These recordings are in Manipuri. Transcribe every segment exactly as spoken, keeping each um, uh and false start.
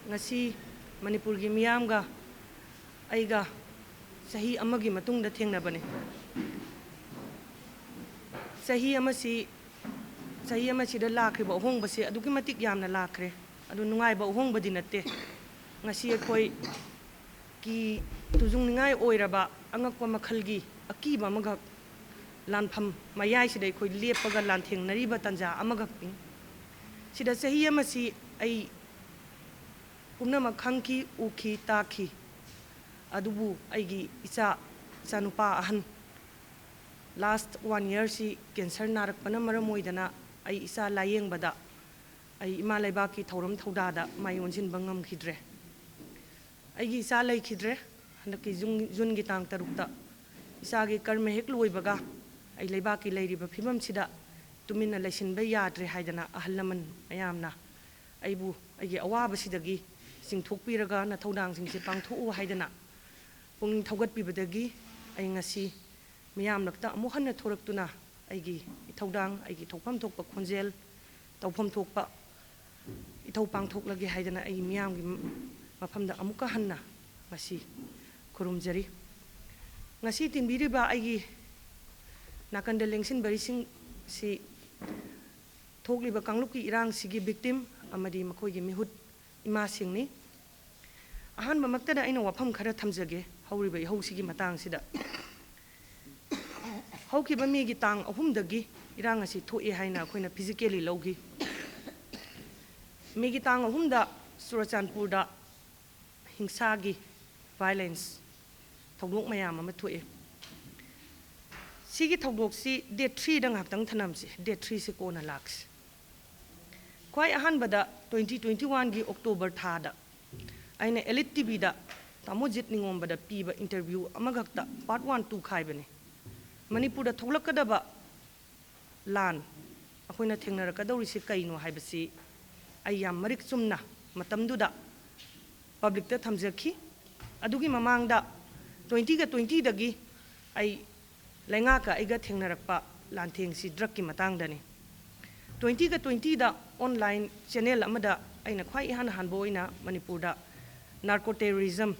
ꯉꯁꯤ ꯃꯅꯤꯄꯨꯔꯒꯤ ꯃꯤꯌꯥꯝꯒ ꯑꯩꯒ ꯆꯍꯤ ꯑꯃꯒꯤ ꯃꯇꯨꯡꯗ ꯊꯦꯡꯅꯕꯅꯤ꯫ ꯆꯍꯤ ꯑꯃꯁꯤ, ꯆꯍꯤ ꯑꯃꯁꯤꯗ ꯂꯥꯛꯈ꯭ꯔꯤꯕ ꯑꯍꯣꯡꯕꯁꯦ ꯑꯗꯨꯛꯀꯤ ꯃꯇꯤꯛ ꯌꯥꯝꯅ ꯂꯥꯛꯈ꯭ꯔꯦ꯫ ꯑꯗꯨ ꯅꯨꯡꯉꯥꯏꯕ ꯑꯍꯣꯡꯕꯗꯤ ꯅꯠꯇꯦ꯫ ꯉꯁꯤ ꯑꯩꯈꯣꯏ ꯀꯤ ꯇꯨꯖꯨꯡꯅꯤꯡꯉꯥꯏ ꯑꯣꯏꯔꯕ ꯑꯉꯛꯄ ꯃꯈꯜꯒꯤ ꯑꯀꯤꯕ ꯑꯃꯈꯛ ꯂꯥꯟꯐꯝ ꯃꯌꯥꯏꯁꯤꯗ ꯑꯩꯈꯣꯏ ꯂꯦꯞꯄꯒ ꯂꯥꯟꯊꯦꯡꯅꯔꯤꯕ ꯇꯥꯟꯖꯥ ꯑꯃꯈꯛꯅꯤ꯫ ꯁꯤꯗ ꯆꯍꯤ ꯑꯃꯁꯤ ꯑꯩ ꯄꯨꯝꯅꯃꯛ ꯈꯪꯈꯤ, ꯎꯈꯤ, ꯇꯥꯈꯤ꯫ ꯑꯗꯨꯕꯨ ꯑꯩꯒꯤ ꯏꯆꯥ, ꯏꯆꯥꯅꯨꯄꯥ ꯑꯍꯟ last one yearꯁꯤ cancer ꯅꯥꯔꯛꯄꯅ ꯃꯔꯝ ꯑꯣꯏꯗꯅ ꯑꯩ ꯏꯆꯥ ꯂꯥꯌꯦꯡꯕꯗ ꯑꯩ ꯏꯃꯥ ꯂꯩꯕꯥꯛꯀꯤ ꯊꯧꯔꯝ ꯊꯧꯗꯥꯗ ꯃꯥꯏ ꯑꯣꯟꯁꯤꯟꯕ ꯉꯝꯈꯤꯗ꯭ꯔꯦ꯫ ꯑꯩꯒꯤ ꯏꯆꯥ ꯂꯩꯈꯤꯗ꯭ꯔꯦ꯫ ꯍꯟꯗꯛꯀꯤ ꯖꯨꯟ, ꯖꯨꯟꯒꯤ ꯇꯥꯡ ꯇꯔꯨꯛꯇ ꯏꯆꯥꯒꯤ ꯀꯔꯃ ꯍꯦꯛ ꯂꯣꯏꯕꯒ ꯑꯩ ꯂꯩꯕꯥꯛꯀꯤ ꯂꯩꯔꯤꯕ ꯐꯤꯕꯝꯁꯤꯗ ꯇꯨꯃꯤꯟꯅ ꯂꯩꯁꯤꯟꯕ ꯌꯥꯗ꯭ꯔꯦ ꯍꯥꯏꯗꯅ ꯑꯍꯜ ꯂꯃꯟ ꯃꯌꯥꯝꯅ ꯑꯩꯕꯨ ꯑꯩꯒꯤ ꯑꯋꯥꯕꯁꯤꯗꯒꯤ ꯆꯤꯡꯊꯣꯛꯄꯤꯔꯒ ꯅꯊꯧꯗꯥꯡꯁꯤꯡꯁꯦ ꯄꯥꯡꯊꯣꯛꯎ ꯍꯥꯏꯗꯅ ꯄꯨꯛꯅꯤꯡ ꯊꯧꯒꯠꯄꯤꯕꯗꯒꯤ ꯑꯩ ꯉꯁꯤ ꯃꯤꯌꯥꯝꯂꯛꯇ ꯑꯃꯨꯛ ꯍꯟꯅ ꯊꯣꯔꯛꯇꯨꯅ ꯑꯩꯒꯤ ꯏꯊꯧꯗꯥꯡ, ꯑꯩꯒꯤ ꯊꯣꯛꯐꯝ ꯊꯣꯛꯄ ꯈꯣꯟꯖꯦꯜ, ꯇꯧꯐꯝ ꯊꯣꯛꯄ ꯏꯊꯧ ꯄꯥꯡꯊꯣꯛꯂꯒꯦ ꯍꯥꯏꯗꯅ ꯑꯩ ꯃꯤꯌꯥꯝꯒꯤ ꯃꯐꯝꯗ ꯑꯃꯨꯛꯀ ꯍꯟꯅ ꯉꯁꯤ ꯈꯨꯔꯨꯝꯖꯔꯤ꯫ ꯉꯁꯤ ꯇꯤꯟꯕꯤꯔꯤꯕ ꯑꯩꯒꯤ ꯅꯥꯀꯟꯗ ꯂꯦꯡꯁꯤꯟꯕꯔꯤꯁꯤꯡꯁꯤ ꯊꯣꯛꯂꯤꯕ ꯀꯥꯡꯂꯨꯞꯀꯤ ꯏꯔꯥꯡꯁꯤꯒꯤ victim ꯑꯃꯗꯤ ꯃꯈꯣꯏꯒꯤ ꯃꯤꯍꯨꯠ ꯏꯃꯥꯁꯤꯡꯅꯤ꯫ ꯑꯍꯥꯟꯕꯃꯛꯇꯗ ꯑꯩꯅ ꯋꯥꯐꯝ ꯈꯔ ꯊꯝꯖꯒꯦ ꯍꯧꯔꯤꯕ ꯏꯍꯧꯁꯤꯒꯤ ꯃꯇꯥꯡꯁꯤꯗ꯫ ꯍꯧꯈꯤꯕ ꯃꯦꯒꯤ ꯇꯥꯡ ꯑꯍꯨꯝꯗꯒꯤ ꯏꯔꯥꯡ ꯑꯁꯤ ꯊꯣꯛꯑꯦ ꯍꯥꯏꯅ ꯑꯩꯈꯣꯏꯅ physically ꯂꯧꯈꯤ꯫ ꯃꯦꯒꯤ ꯇꯥꯡ ꯑꯍꯨꯝꯗ ꯆꯨꯔꯆꯥꯟꯄꯨꯔꯗ ꯍꯤꯡꯁꯥꯒꯤ violence ꯊꯧꯗꯣꯛ ꯃꯌꯥꯝ ꯑꯃ ꯊꯣꯛꯑꯦ꯫ ꯁꯤꯒꯤ ꯊꯧꯗꯣꯛꯁꯤ date threeꯗ ꯉꯥꯏꯍꯥꯛꯇꯪ ꯊꯅꯝꯁꯤ, date threeꯁꯤ ꯀꯣꯟꯅ ꯂꯥꯛꯁꯤ꯫ ꯈ꯭ꯋꯥꯏ ꯑꯍꯥꯟꯕꯗ twenty twenty oneꯒꯤ October ꯊꯥꯗ ꯑꯩꯅ Elite TVꯗ ꯇꯥꯃꯣ ꯖꯤꯠ ꯅꯤꯡꯉꯣꯝꯕꯗ ꯄꯤꯕ interview ꯑꯃꯈꯛꯇ part one two ꯈꯥꯏꯕꯅꯤ꯫ ꯃꯅꯤꯄꯨꯔꯗ ꯊꯣꯛꯂꯛꯀꯗꯕ ꯂꯥꯟ ꯑꯩꯈꯣꯏꯅ ꯊꯦꯡꯅꯔꯛꯀꯗꯧꯔꯤꯁꯤ ꯀꯩꯅꯣ ꯍꯥꯏꯕꯁꯤ ꯑꯩ ꯌꯥꯝ ꯃꯔꯤꯛ ꯆꯨꯝꯅ ꯃꯇꯝꯗꯨꯗ publicꯇ ꯊꯝꯖꯈꯤ꯫ ꯑꯗꯨꯒꯤ ꯃꯃꯥꯡꯗ twentyꯒ twentyꯗꯒꯤ ꯑꯩ ꯂꯩꯉꯥꯛꯀ ꯑꯩꯒ ꯊꯦꯡꯅꯔꯛꯄ ꯂꯥꯟꯊꯦꯡꯁꯤ drugꯀꯤ ꯃꯇꯥꯡꯗꯅꯤ꯫ Twentyꯒ twentyꯗ online channel ꯑꯃꯗ ꯑꯩꯅ ꯈ꯭ꯋꯥꯏ ꯏꯍꯥꯟ ꯍꯥꯟꯕ ꯑꯣꯏꯅ ꯃꯅꯤꯄꯨꯔꯗ ꯅꯥꯔꯀꯣ ꯇꯦꯔꯣꯔꯤꯖꯝ,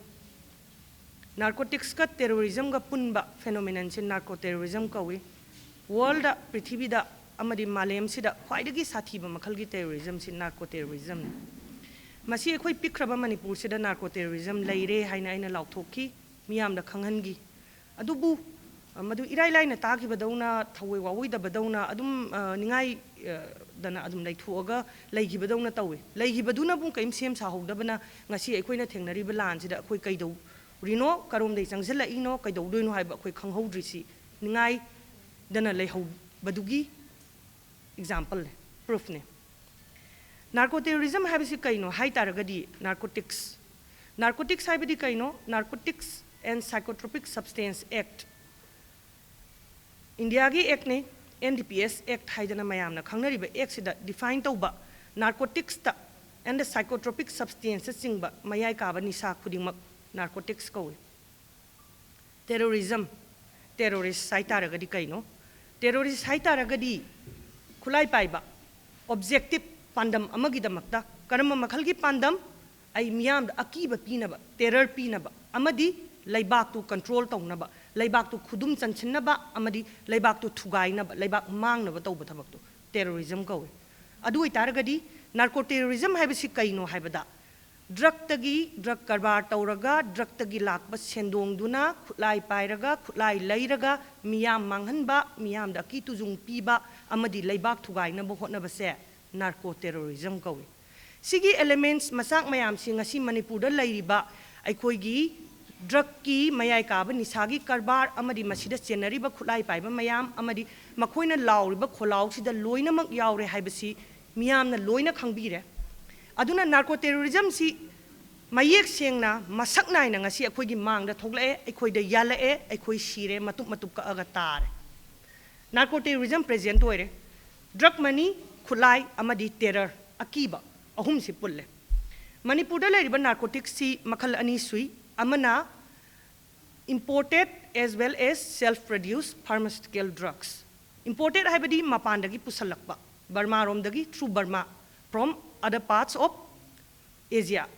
ꯅꯥꯔꯀꯣꯇꯤꯛꯁꯀ ꯇꯦꯔꯣꯔꯤꯖꯝꯒ ꯄꯨꯟꯕ ꯐꯦꯅꯣꯃꯤꯅꯟꯁꯤ ꯅꯥꯔꯀꯣ ꯇꯦꯔꯣꯔꯤꯖꯝ ꯀꯧꯏ꯫ ꯋꯥꯔꯜꯗ, ꯄ꯭ꯔꯤꯊꯤꯕꯤꯗ ꯑꯃꯗꯤ ꯃꯥꯂꯦꯝꯁꯤꯗ ꯈ꯭ꯋꯥꯏꯗꯒꯤ ꯁꯥꯊꯤꯕ ꯃꯈꯜꯒꯤ ꯇꯦꯔꯣꯔꯤꯖꯝꯁꯤ ꯅꯥꯔꯀꯣ ꯇꯦꯔꯣꯔꯤꯖꯝꯅꯤ꯫ ꯃꯁꯤ ꯑꯩꯈꯣꯏ ꯄꯤꯛꯈ꯭ꯔꯕ ꯃꯅꯤꯄꯨꯔꯁꯤꯗ ꯅꯥꯔꯀꯣ ꯇꯦꯔꯣꯔꯤꯖꯝ ꯂꯩꯔꯦ ꯍꯥꯏꯅ ꯑꯩꯅ ꯂꯥꯎꯊꯣꯛꯈꯤ, ꯃꯤꯌꯥꯝꯗ ꯈꯪꯍꯟꯈꯤ꯫ ꯑꯗꯨꯕꯨ, ꯑ, ꯃꯗꯨ ꯏꯔꯥꯏ ꯂꯥꯏꯅ ꯇꯥꯈꯤꯕꯗꯧꯅ, ꯊꯑꯣꯏ ꯋꯥꯑꯣꯏꯗꯕꯗꯧꯅ, ꯑꯗꯨꯝ, ꯑ, ꯅꯤꯡꯉꯥꯏ, ꯑ, ꯗꯅ ꯑꯗꯨꯝ ꯂꯩꯊꯣꯛꯑꯒ ꯂꯩꯈꯤꯕꯗꯧꯅ ꯇꯧꯏ꯫ ꯂꯩꯈꯤꯕꯗꯨꯅꯕꯨ ꯀꯔꯤꯝ ꯁꯦꯝ ꯁꯥꯍꯧꯗꯕꯅ ꯉꯁꯤ ꯑꯩꯈꯣꯏꯅ ꯊꯦꯡꯅꯔꯤꯕ ꯂꯥꯟꯁꯤꯗ ꯑꯩꯈꯣꯏ ꯀꯩꯗꯧꯔꯤꯅꯣ, ꯀꯔꯣꯝꯗꯩ ꯆꯪꯁꯤꯜꯂꯛꯏꯅꯣ, ꯀꯩꯗꯧꯗꯣꯏꯅꯣ ꯍꯥꯏꯕ ꯑꯩꯈꯣꯏ ꯈꯪꯍꯧꯗ꯭ꯔꯤꯁꯤ ꯅꯤꯡꯉꯥꯏꯗꯅ ꯂꯩꯍꯧꯕꯗꯨꯒꯤ ꯑꯦꯛꯖꯥꯝꯄꯜꯅꯦ, ꯄ꯭ꯔꯨꯐꯅꯦ꯫ ꯅꯥꯔꯀꯣ ꯇꯦꯔꯣꯔꯤꯖꯝ ꯍꯥꯏꯕꯁꯤ ꯀꯩꯅꯣ ꯍꯥꯏ ꯇꯥꯔꯒꯗꯤ, ꯅꯥꯔꯀꯣꯇꯤꯛꯁ, ꯅꯥꯔꯀꯣꯇꯤꯛꯁ ꯍꯥꯏꯕꯗꯤ ꯀꯩꯅꯣ? Narcotics and Psychotropic Substance Act, ꯏꯟꯗꯤꯌꯥꯒꯤ ꯑꯦꯛꯅꯦ, ꯑꯦꯟ ꯗꯤ ꯄꯤ ꯑꯦꯁ ꯑꯦꯛ ꯍꯥꯏꯗꯅ ꯃꯌꯥꯝꯅ ꯈꯪꯅꯔꯤꯕ ꯑꯦꯛꯁꯤꯗ ꯗꯤꯐꯥꯏꯟ ꯇꯧꯕ, ꯅꯥꯔꯀꯣꯇꯤꯛꯁꯇ ꯑꯦꯟ ꯗ ꯁꯥꯏꯀꯣꯇ꯭ꯔꯣꯄꯤꯛ ꯁꯕꯁꯇꯦꯟꯁꯇ ꯆꯤꯡꯕ ꯃꯌꯥꯏ ꯀꯥꯕ ꯅꯤꯁꯥ ꯈꯨꯗꯤꯡꯃꯛ ꯅꯥꯔꯀꯣꯇꯤꯛꯁ ꯀꯧꯏ꯫ ꯇꯦꯔꯣꯔꯤꯖꯝ, ꯇꯦꯔꯣꯔꯤꯁ ꯍꯥꯏ ꯇꯥꯔꯒꯗꯤ ꯀꯩꯅꯣ? ꯇꯦꯔꯣꯔꯤꯁ ꯍꯥꯏ ꯇꯥꯔꯒꯗꯤ ꯈꯨꯠꯂꯥꯏ ꯄꯥꯏꯕ, ꯑꯣꯕꯖꯦꯛꯇꯤꯞ, ꯄꯥꯟꯗꯝ ꯑꯃꯒꯤꯗꯃꯛꯇ꯫ ꯀꯔꯝꯕ ꯃꯈꯜꯒꯤ ꯄꯥꯟꯗꯝ? ꯑꯩ ꯃꯤꯌꯥꯝꯗ ꯑꯀꯤꯕ ꯄꯤꯅꯕ, ꯇꯦꯔꯔ ꯄꯤꯅꯕ, ꯑꯃꯗꯤ ꯂꯩꯕꯥꯛꯇꯨ ꯀꯟꯇ꯭ꯔꯣꯜ ꯇꯧꯅꯕ, ꯂꯩꯕꯥꯛꯇꯨ ꯈꯨꯗꯨꯝ ꯆꯟꯁꯤꯟꯅꯕ, ꯑꯃꯗꯤ ꯂꯩꯕꯥꯛꯇꯨ ꯊꯨꯒꯥꯏꯅꯕ, ꯂꯩꯕꯥꯛ ꯃꯥꯡꯅꯕ ꯇꯧꯕ ꯊꯕꯛꯇꯨ ꯇꯦꯔꯣꯔꯤꯖꯝ ꯀꯧꯏ꯫ ꯑꯗꯨ ꯑꯣꯏꯇꯥꯔꯒꯗꯤ ꯅꯥꯔꯀꯣ ꯇꯦꯔꯣꯔꯤꯖꯝ ꯍꯥꯏꯕꯁꯤ ꯀꯩꯅꯣ ꯍꯥꯏꯕꯗ, ꯗ꯭ꯔꯛꯇꯒꯤ, ꯗ꯭ꯔꯛ ꯀꯔꯕꯥꯔ ꯇꯧꯔꯒ, ꯗ꯭ꯔꯛꯇꯒꯤ ꯂꯥꯛꯄ ꯁꯦꯟꯗꯣꯡꯗꯨꯅ ꯈꯨꯠꯂꯥꯏ ꯄꯥꯏꯔꯒ, ꯈꯨꯠꯂꯥꯏ ꯂꯩꯔꯒ, ꯃꯤꯌꯥꯝ ꯃꯥꯡꯍꯟꯕ, ꯃꯤꯌꯥꯝꯗ ꯑꯀꯤ ꯇꯨꯖꯨꯡ ꯄꯤꯕ ꯑꯃꯗꯤ ꯂꯩꯕꯥꯛ ꯊꯨꯒꯥꯏꯅꯕ ꯍꯣꯠꯅꯕꯁꯦ ꯅꯥꯔꯀꯣ ꯇꯦꯔꯣꯔꯤꯖꯝ ꯀꯧꯏ꯫ ꯁꯤꯒꯤ ꯑꯦꯂꯤꯃꯦꯟꯠꯁ ꯃꯆꯥꯛ ꯃꯌꯥꯝꯁꯤ ꯉꯁꯤ ꯃꯅꯤꯄꯨꯔꯗ ꯂꯩꯔꯤꯕ ꯑꯩꯈꯣꯏꯒꯤ ꯗ꯭ꯔꯛꯀꯤ, ꯃꯌꯥꯏ ꯀꯥꯕ ꯅꯤꯁꯥꯒꯤ ꯀꯔꯕꯥꯔ ꯑꯃꯗꯤ ꯃꯁꯤꯗ ꯆꯦꯟꯅꯔꯤꯕ ꯈꯨꯠꯂꯥꯏ ꯄꯥꯏꯕ ꯃꯌꯥꯝ ꯑꯃꯗꯤ ꯃꯈꯣꯏꯅ ꯂꯥꯎꯔꯤꯕ ꯈꯣꯜꯂꯥꯎꯁꯤꯗ ꯂꯣꯏꯅꯃꯛ ꯌꯥꯎꯔꯦ ꯍꯥꯏꯕꯁꯤ ꯃꯤꯌꯥꯝꯅ ꯂꯣꯏꯅ ꯈꯪꯕꯤꯔꯦ꯫ ꯑꯗꯨꯅ ꯅꯥꯔꯀꯣ ꯇꯦꯔꯣꯔꯤꯖꯝꯁꯤ ꯃꯌꯦꯛ ꯁꯦꯡꯅ, ꯃꯁꯛ ꯅꯥꯏꯅ ꯉꯁꯤ ꯑꯩꯈꯣꯏꯒꯤ ꯃꯥꯡꯗ ꯊꯣꯛꯂꯛꯑꯦ, ꯑꯩꯈꯣꯏꯗ ꯌꯥꯜꯂꯛꯑꯦ, ꯑꯩꯈꯣꯏ ꯁꯤꯔꯦ, ꯃꯇꯨꯞ ꯃꯇꯨꯞ ꯀꯛꯑꯒ ꯇꯥꯔꯦ꯫ ꯅꯥꯔꯀꯣ ꯇꯦꯔꯣꯔꯤꯖꯝ ꯄ꯭ꯔꯦꯖꯦꯟꯠ ꯑꯣꯏꯔꯦ꯫ ꯗ꯭ꯔꯛ ꯃꯅꯤ, ꯈꯨꯠꯂꯥꯏ ꯑꯃꯗꯤ ꯇꯦꯔꯔ, ꯑꯀꯤꯕ, ꯑꯍꯨꯝꯁꯤ ꯄꯨꯜꯂꯦ꯫ ꯃꯅꯤꯄꯨꯔꯗ ꯂꯩꯔꯤꯕ ꯅꯥꯔꯀꯣꯇꯤꯛꯁꯁꯤ ꯃꯈꯜ ꯑꯅꯤ ꯁꯨꯏ꯫ ꯑꯃꯅ imported as well as self produced pharmaceutical drugs꯫ Imported ꯍꯥꯏꯕꯗꯤ ꯃꯄꯥꯟꯗꯒꯤ ꯄꯨꯁꯜꯂꯛꯄ, ꯕꯔꯃꯥꯔꯣꯝꯗꯒꯤ, through Burma, from other parts of ꯑꯦꯖꯤꯌꯥ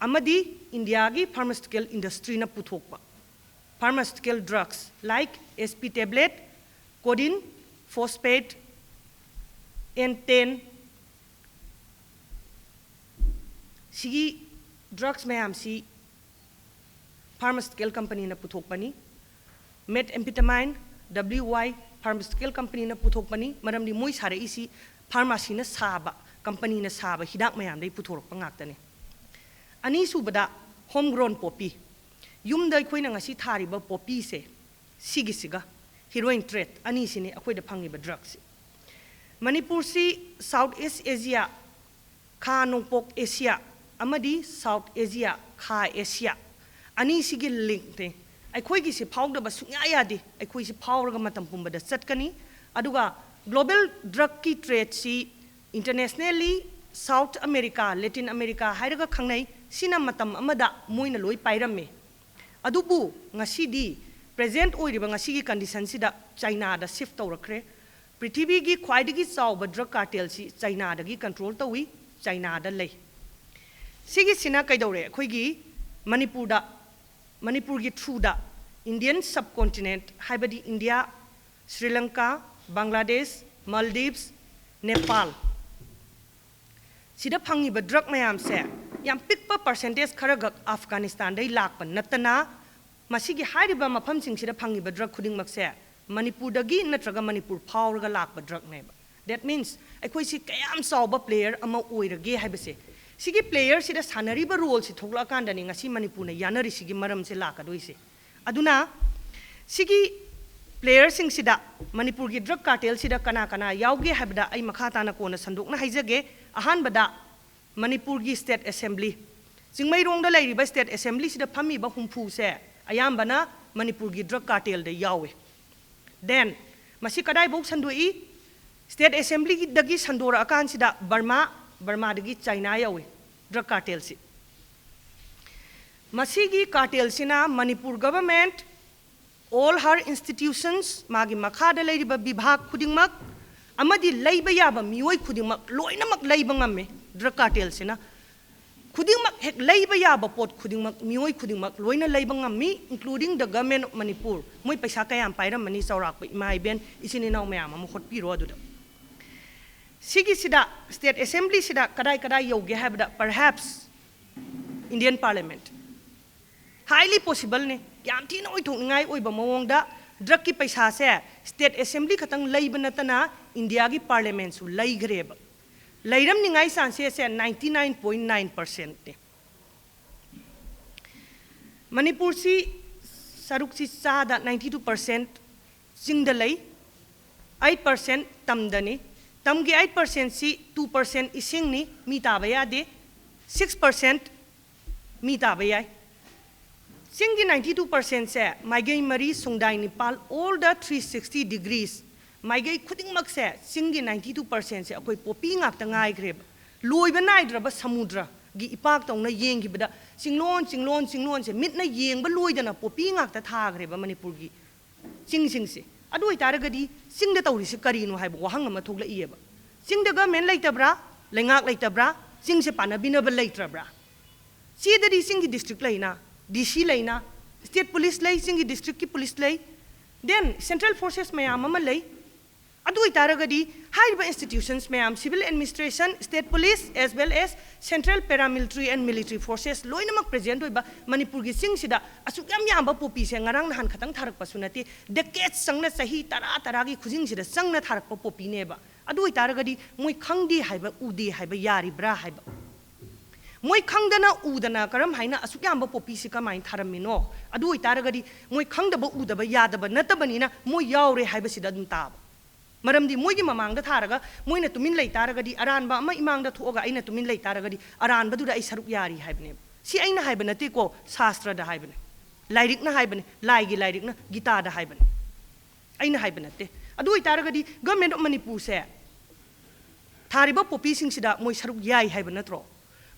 ꯑꯃꯗꯤ ꯏꯟꯗꯤꯌꯥꯒꯤ pharmaceutical industryꯅ ꯄꯨꯊꯣꯛꯄ pharmaceutical drugs like S P tablet, codeine, phosphate, N ten, ꯁꯤꯒꯤ drugs ꯃꯌꯥꯝꯁꯤ pharmaceutical companyꯅ ꯄꯨꯊꯣꯛꯄꯅꯤ꯫ Methamphetamine, W Y, pharmaceutical companyꯅ ꯄꯨꯊꯣꯛꯄꯅꯤ꯫ ꯃꯔꯝꯗꯤ ꯃꯣꯏ ꯁꯥꯔꯛꯏꯁꯤ pharmacyꯅ ꯁꯥꯕ, companyꯅ ꯁꯥꯕ ꯍꯤꯗꯥꯛ ꯃꯌꯥꯝꯗꯒꯤ ꯄꯨꯊꯣꯔꯛꯄ ꯉꯥꯛꯇꯅꯤ꯫ ꯑꯅꯤꯁꯨꯕꯗ, homegrown poppy꯫ ꯌꯨꯝꯗ ꯑꯩꯈꯣꯏꯅ ꯉꯁꯤ ꯊꯥꯔꯤꯕ poppyꯁꯦ, ꯁꯤꯒꯤꯁꯤꯒ heroin trade ꯑꯅꯤꯁꯤꯅꯤ ꯑꯩꯈꯣꯏꯗ ꯐꯪꯉꯤꯕ drugꯁꯤ꯫ ꯃꯅꯤꯄꯨꯔꯁꯤ South East Asia, ꯈꯥ ꯅꯣꯡꯄꯣꯛ ꯑꯦꯁꯤꯌꯥ ꯑꯃꯗꯤ South Asia, ꯈꯥ ꯑꯦꯁꯤꯌꯥ ꯑꯅꯤꯁꯤꯒꯤ linkꯅꯤ꯫ ꯑꯩꯈꯣꯏꯒꯤꯁꯤ ꯐꯥꯎꯗꯕ ꯁꯨꯡꯌꯥ ꯌꯥꯗꯦ꯫ ꯑꯩꯈꯣꯏꯁꯤ ꯐꯥꯎꯔꯒ ꯃꯇꯝ ꯄꯨꯝꯕꯗ ꯆꯠꯀꯅꯤ꯫ ꯑꯗꯨꯒ global drugꯀꯤ tradeꯁꯤ internationally South America, Latin America ꯍꯥꯏꯔꯒ ꯈꯪꯅꯩ꯫ ꯁꯤꯅ ꯃꯇꯝ ꯑꯃꯗ ꯃꯣꯏꯅ ꯂꯣꯏ ꯄꯥꯏꯔꯝꯃꯤ꯫ ꯑꯗꯨꯕꯨ ꯉꯁꯤꯗꯤ, present ꯑꯣꯏꯔꯤꯕ ꯉꯁꯤꯒꯤ conditionꯁꯤꯗ Chinaꯗ shift ꯇꯧꯔꯛꯈ꯭ꯔꯦ꯫ ꯄ꯭ꯔꯤꯊꯤꯕꯤꯒꯤ ꯈ꯭ꯋꯥꯏꯗꯒꯤ ꯆꯥꯎꯕ drug cartelꯁꯤ Chinaꯗꯒꯤ control ꯇꯧꯏ, Chinaꯗ ꯂꯩ꯫ ꯁꯤꯒꯤꯁꯤꯅ ꯀꯩꯗꯧꯔꯦ? ꯑꯩꯈꯣꯏꯒꯤ ꯃꯅꯤꯄꯨꯔꯗ, ꯃꯅꯤꯄꯨꯔꯒꯤ throughꯗ Indian subcontinent, ꯍꯥꯏꯕꯗꯤ ꯏꯟꯗꯤꯌꯥ, ꯁ꯭ꯔꯤ ꯂꯪꯀꯥ, ꯕꯪꯒ꯭ꯂꯥꯗꯦꯁ, ꯃꯥꯜꯗꯤꯚꯁ, ꯅꯦꯄꯥꯜ, ꯁꯤꯗ ꯐꯪꯉꯤꯕ drug ꯃꯌꯥꯝꯁꯦ ꯌꯥꯝ ꯄꯤꯛꯄ percentage ꯈꯔꯈꯛ ꯑꯐꯒꯥꯅꯤꯁꯇꯥꯟꯗꯩ ꯂꯥꯛꯄ ꯅꯠꯇꯅ, ꯃꯁꯤꯒꯤ ꯍꯥꯏꯔꯤꯕ ꯃꯐꯝꯁꯤꯡꯁꯤꯗ ꯐꯪꯉꯤꯕ drug ꯈꯨꯗꯤꯡꯃꯛꯁꯦ ꯃꯅꯤꯄꯨꯔꯗꯒꯤ ꯅꯠꯇ꯭ꯔꯒ ꯃꯅꯤꯄꯨꯔ ꯐꯥꯎꯔꯒ ꯂꯥꯛꯄ drugꯅꯦꯕ꯫ That means, ꯑꯩꯈꯣꯏꯁꯤ ꯀꯌꯥꯝ ꯆꯥꯎꯕ player ꯑꯃ ꯑꯣꯏꯔꯒꯦ ꯍꯥꯏꯕꯁꯦ, ꯁꯤꯒꯤ playerꯁꯤꯗ ꯁꯥꯟꯅꯔꯤꯕ roleꯁꯤ ꯊꯣꯛꯂꯛꯑꯀꯥꯟꯗꯅꯤ ꯉꯁꯤ ꯃꯅꯤꯄꯨꯔꯅ ꯌꯥꯅꯔꯤꯁꯤꯒꯤ ꯃꯔꯝꯁꯦ ꯂꯥꯛꯀꯗꯣꯏꯁꯦ꯫ ꯑꯗꯨꯅ ꯁꯤꯒꯤ playerꯁꯤꯡꯁꯤꯗ, ꯃꯅꯤꯄꯨꯔꯒꯤ drug cartelꯁꯤꯗ ꯀꯅꯥ ꯀꯅꯥ ꯌꯥꯎꯒꯦ ꯍꯥꯏꯕꯗ ꯑꯩ ꯃꯈꯥ ꯇꯥꯅ ꯀꯣꯟꯅ ꯁꯟꯗꯣꯛꯅ ꯍꯥꯏꯖꯒꯦ꯫ ꯑꯍꯥꯟꯕꯗ ꯃꯅꯤꯄꯨꯔꯒꯤ State Assembly, ꯆꯤꯡꯃꯩꯔꯣꯡꯗ ꯂꯩꯔꯤꯕ State Assemblyꯁꯤꯗ ꯐꯝꯃꯤꯕ ꯍꯨꯝꯐꯨꯁꯦ ꯑꯌꯥꯝꯕꯅ ꯃꯅꯤꯄꯨꯔꯒꯤ drug cartelꯗ ꯌꯥꯎꯋꯦ꯫ Then, ꯃꯁꯤ ꯀꯗꯥꯏꯐꯥꯎ ꯁꯟꯗꯣꯛꯏ? State Assemblyꯗꯒꯤ ꯁꯟꯗꯣꯔꯛꯑꯀꯥꯟꯁꯤꯗ ꯕꯔꯃꯥ, ꯕꯔꯃꯥꯗꯒꯤ China ꯌꯧꯏ drug cartelꯁꯤ꯫ ꯃꯁꯤꯒꯤ cartelꯁꯤꯅ Manipur government, all her institutions, ꯃꯥꯒꯤ ꯃꯈꯥꯗ ꯂꯩꯔꯤꯕ ꯕꯤꯚꯥꯒ ꯈꯨꯗꯤꯡꯃꯛ, ꯑꯃꯗꯤ ꯂꯩꯕ ꯌꯥꯕ ꯃꯤꯑꯣꯏ ꯈꯨꯗꯤꯡꯃꯛ ꯂꯣꯏꯅꯃꯛ ꯂꯩꯕ ꯉꯝꯃꯤ drug cartelꯁꯤꯅ꯫ ꯈꯨꯗꯤꯡꯃꯛ ꯍꯦꯛ ꯂꯩꯕ ꯌꯥꯕ ꯄꯣꯠ ꯈꯨꯗꯤꯡꯃꯛ, ꯃꯤꯑꯣꯏ ꯈꯨꯗꯤꯡꯃꯛ ꯂꯣꯏꯅ ꯂꯩꯕ ꯉꯝꯃꯤ, including the government of Manipur꯫ ꯃꯣꯏ ꯄꯩꯁꯥ ꯀꯌꯥꯝ ꯄꯥꯏꯔꯝꯃꯅꯤ? ꯆꯥꯎꯔꯥꯛꯄ ꯏꯃꯥ ꯏꯕꯦꯟ, ꯏꯆꯤꯟ ꯏꯅꯥꯎ ꯃꯌꯥꯝ ꯑꯃ ꯍꯣꯠꯄꯤꯔꯣ ꯑꯗꯨꯗ꯫ ꯁꯤꯒꯤꯁꯤꯗ, state assembly ꯁꯤꯗ ꯀꯗꯥꯏ ꯀꯗꯥꯏ ꯌꯧꯒꯦ ꯍꯥꯏꯕꯗ, perhaps Indian Parliament꯫ Highly possible ꯅꯤ, ꯌꯥꯝ ꯊꯤꯅ ꯑꯣꯏꯊꯣꯛꯅꯤꯡꯉꯥꯏ ꯑꯣꯏꯕ ꯃꯑꯣꯡꯗ drug ꯀꯤ ꯄꯩꯁꯥꯁꯦ state assembly ꯈꯛꯇꯪ ꯂꯩꯕ ꯅꯠꯇꯅ India ꯒꯤ Parliament ꯁꯨ ꯂꯩꯈ꯭ꯔꯦꯕ꯫ ꯂꯩꯔꯝꯅꯤꯡꯉꯥꯏ chances ꯁꯦ ninety nine point nine percent ꯅꯤ꯫ ꯃꯅꯤꯄꯨꯔꯁꯤ ꯁꯔꯨꯛꯁꯤ ꯆꯥꯗ ninety two percent ꯆꯤꯡꯗ ꯂꯩ, eight percent ꯇꯝꯗꯅꯤ꯫ ꯇꯝꯒꯤ eight percent ꯁꯤ two percent ꯏꯁꯤꯡꯅꯤ, ꯃꯤ ꯇꯥꯕ ꯌꯥꯗꯦ, six percent ꯃꯤ ꯇꯥꯕ ꯌꯥꯏ꯫ ꯆꯤꯡꯒꯤ ninety two percent ꯁꯦ ꯃꯥꯏꯀꯩ ꯃꯔꯤ, ꯁꯨꯡꯗꯥꯏ ꯅꯤꯄꯥꯜ, all the three sixty degrees, ꯃꯥꯏꯀꯩ ꯈꯨꯗꯤꯡꯃꯛꯁꯦ ꯆꯤꯡꯒꯤ ninety two percent ꯁꯦ ꯑꯩꯈꯣꯏ ꯄꯣꯄꯤ ꯉꯥꯛꯇ ꯉꯥꯏꯈ꯭ꯔꯦꯕ꯫ ꯂꯣꯏꯕ ꯅꯥꯏꯗ꯭ꯔꯕ ꯁꯃꯨꯗ꯭ꯔꯒꯤ ꯏꯄꯥꯛꯇꯧꯅ ꯌꯦꯡꯈꯤꯕꯗ ꯆꯤꯡꯂꯣꯟ, ꯆꯤꯡꯂꯣꯟ, ꯆꯤꯡꯂꯣꯟꯁꯦ ꯃꯤꯠꯅ ꯌꯦꯡꯕ ꯂꯣꯏꯗꯅ ꯄꯣꯄꯤ ꯉꯥꯛꯇ ꯊꯥꯈ꯭ꯔꯦꯕ ꯃꯅꯤꯄꯨꯔꯒꯤ ꯆꯤꯡꯁꯤꯡꯁꯦ꯫ ꯑꯗꯨ ꯑꯣꯏꯇꯥꯔꯒꯗꯤ ꯆꯤꯡꯗ ꯇꯧꯔꯤꯁꯤ ꯀꯔꯤꯅꯣ ꯍꯥꯏꯕ ꯋꯥꯍꯪ ꯑꯃ ꯊꯣꯛꯂꯛꯏꯑꯕ꯫ ꯆꯤꯡꯗ government ꯂꯩꯇꯕ꯭ꯔꯥ? ꯂꯩꯉꯥꯛ ꯂꯩꯇꯕ꯭ꯔꯥ? ꯆꯤꯡꯁꯦ ꯄꯥꯟꯅꯕꯤꯅꯕ ꯂꯩꯇ꯭ꯔꯕ꯭ꯔꯥ? ꯆꯦꯗꯗꯤ ꯆꯤꯡꯒꯤ district ꯂꯩꯅ, D C ꯂꯩꯅ, state police ꯂꯩ, ꯆꯤꯡꯒꯤ district ꯀꯤ police ꯂꯩ, then central forces ꯃꯌꯥꯝ ꯑꯃ ꯂꯩ꯫ ꯑꯗꯨ ꯑꯣꯏꯇꯥꯔꯒꯗꯤ ꯍꯥꯏꯔꯤꯕ institutions ꯃꯌꯥꯝ, civil administration, state police, as well as central paramilitary and military forces ꯂꯣꯏꯅꯃꯛ present ꯑꯣꯏꯕ ꯃꯅꯤꯄꯨꯔꯒꯤ ꯆꯤꯡꯁꯤꯗ ꯑꯁꯨꯛ ꯌꯥꯝ ꯌꯥꯝꯕ ꯄꯣꯄꯤꯁꯦ ꯉꯔꯥꯡ ꯅꯍꯥꯟ ꯈꯛꯇꯪ ꯊꯥꯔꯛꯄꯁꯨ ꯅꯠꯇꯦ, decades ꯆꯪꯅ, ꯆꯍꯤ ꯇꯔꯥ ꯇꯔꯥꯒꯤ ꯈꯨꯖꯤꯡꯁꯤꯗ ꯆꯪꯅ ꯊꯥꯔꯛꯄ ꯄꯣꯄꯤꯅꯦꯕ꯫ ꯑꯗꯨ ꯑꯣꯏꯇꯥꯔꯒꯗꯤ ꯃꯣꯏ ꯈꯪꯗꯦ ꯍꯥꯏꯕ, ꯎꯗꯦ ꯍꯥꯏꯕ ꯌꯥꯔꯤꯕ꯭ꯔꯥ ꯍꯥꯏꯕ? ꯃꯣꯏ ꯈꯪꯗꯅ ꯎꯗꯅ ꯀꯔꯝ ꯍꯥꯏꯅ ꯑꯁꯨꯛ ꯌꯥꯝꯕ ꯄꯣꯄꯤꯁꯤ ꯀꯃꯥꯏꯅ ꯊꯥꯔꯝꯃꯤꯅꯣ? ꯑꯗꯨ ꯑꯣꯏꯇꯥꯔꯒꯗꯤ ꯃꯣꯏ ꯈꯪꯗꯕ ꯎꯗꯕ ꯌꯥꯗꯕ ꯅꯠꯇꯕꯅꯤꯅ ꯃꯣꯏ ꯌꯥꯎꯔꯦ ꯍꯥꯏꯕꯁꯤꯗ ꯑꯗꯨꯝ ꯇꯥꯕ꯫ ꯃꯔꯝꯗꯤ ꯃꯣꯏꯒꯤ ꯃꯃꯥꯡꯗ ꯊꯥꯔꯒ ꯃꯣꯏꯅ ꯇꯨꯃꯤꯟ ꯂꯩ ꯇꯥꯔꯒꯗꯤ, ꯑꯔꯥꯟꯕ ꯑꯃ ꯏꯃꯥꯡꯗ ꯊꯣꯛꯑꯒ ꯑꯩꯅ ꯇꯨꯃꯤꯟ ꯂꯩ ꯇꯥꯔꯒꯗꯤ, ꯑꯔꯥꯟꯕꯗꯨꯗ ꯑꯩ ꯁꯔꯨꯛ ꯌꯥꯔꯤ ꯍꯥꯏꯕꯅꯦꯕ꯫ ꯁꯤ ꯑꯩꯅ ꯍꯥꯏꯕ ꯅꯠꯇꯦꯀꯣ, ꯁꯥꯁꯇ꯭ꯔꯗ ꯍꯥꯏꯕꯅꯦ, ꯂꯥꯏꯔꯤꯛꯅ ꯍꯥꯏꯕꯅꯦ, ꯂꯥꯏꯒꯤ ꯂꯥꯏꯔꯤꯛꯅ, ꯒꯤꯇꯥꯗ ꯍꯥꯏꯕꯅꯦ, ꯑꯩꯅ ꯍꯥꯏꯕ ꯅꯠꯇꯦ꯫ ꯑꯗꯨ ꯑꯣꯏꯇꯥꯔꯒꯗꯤ Government of ꯃꯅꯤꯄꯨꯔꯁꯦ ꯊꯥꯔꯤꯕ ꯄꯣꯄꯤꯁꯤꯡꯁꯤꯗ ꯃꯣꯏ ꯁꯔꯨꯛ ꯌꯥꯏ ꯍꯥꯏꯕ ꯅꯠꯇ꯭ꯔꯣ?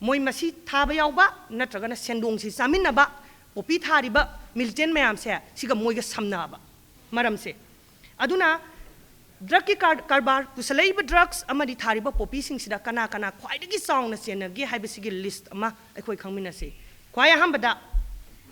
ꯃꯣꯏ ꯃꯁꯤ ꯊꯥꯕ ꯌꯥꯎꯕ ꯅꯠꯇ꯭ꯔꯒꯅ ꯁꯦꯟꯗꯣꯡꯁꯤ ꯆꯥꯃꯤꯟꯅꯕ, ꯄꯣꯄꯤ ꯊꯥꯔꯤꯕ militant ꯃꯌꯥꯝꯁꯦ ꯁꯤꯒ ꯃꯣꯏꯒ ꯁꯝꯅꯕ ꯃꯔꯝꯁꯦ꯫ ꯑꯗꯨꯅ ꯗ꯭ꯔꯒꯀꯤ ꯀꯥꯔ- ꯀꯔꯕꯥꯔ, ꯄꯨꯁꯜꯂꯛꯏꯕ ꯗ꯭ꯔꯒꯁ ꯑꯃꯗꯤ ꯊꯥꯔꯤꯕ ꯄꯣꯄꯤꯁꯤꯡꯁꯤꯗ ꯀꯅꯥ ꯀꯅꯥ ꯈ꯭ꯋꯥꯏꯗꯒꯤ ꯆꯥꯎꯅ ꯆꯦꯟꯅꯒꯦ ꯍꯥꯏꯕꯁꯤꯒꯤ ꯂꯤꯁ꯭ꯠ ꯑꯃ ꯑꯩꯈꯣꯏ ꯈꯪꯃꯤꯟꯅꯁꯤ꯫ ꯈ꯭ꯋꯥꯏ ꯑꯍꯥꯟꯕꯗ,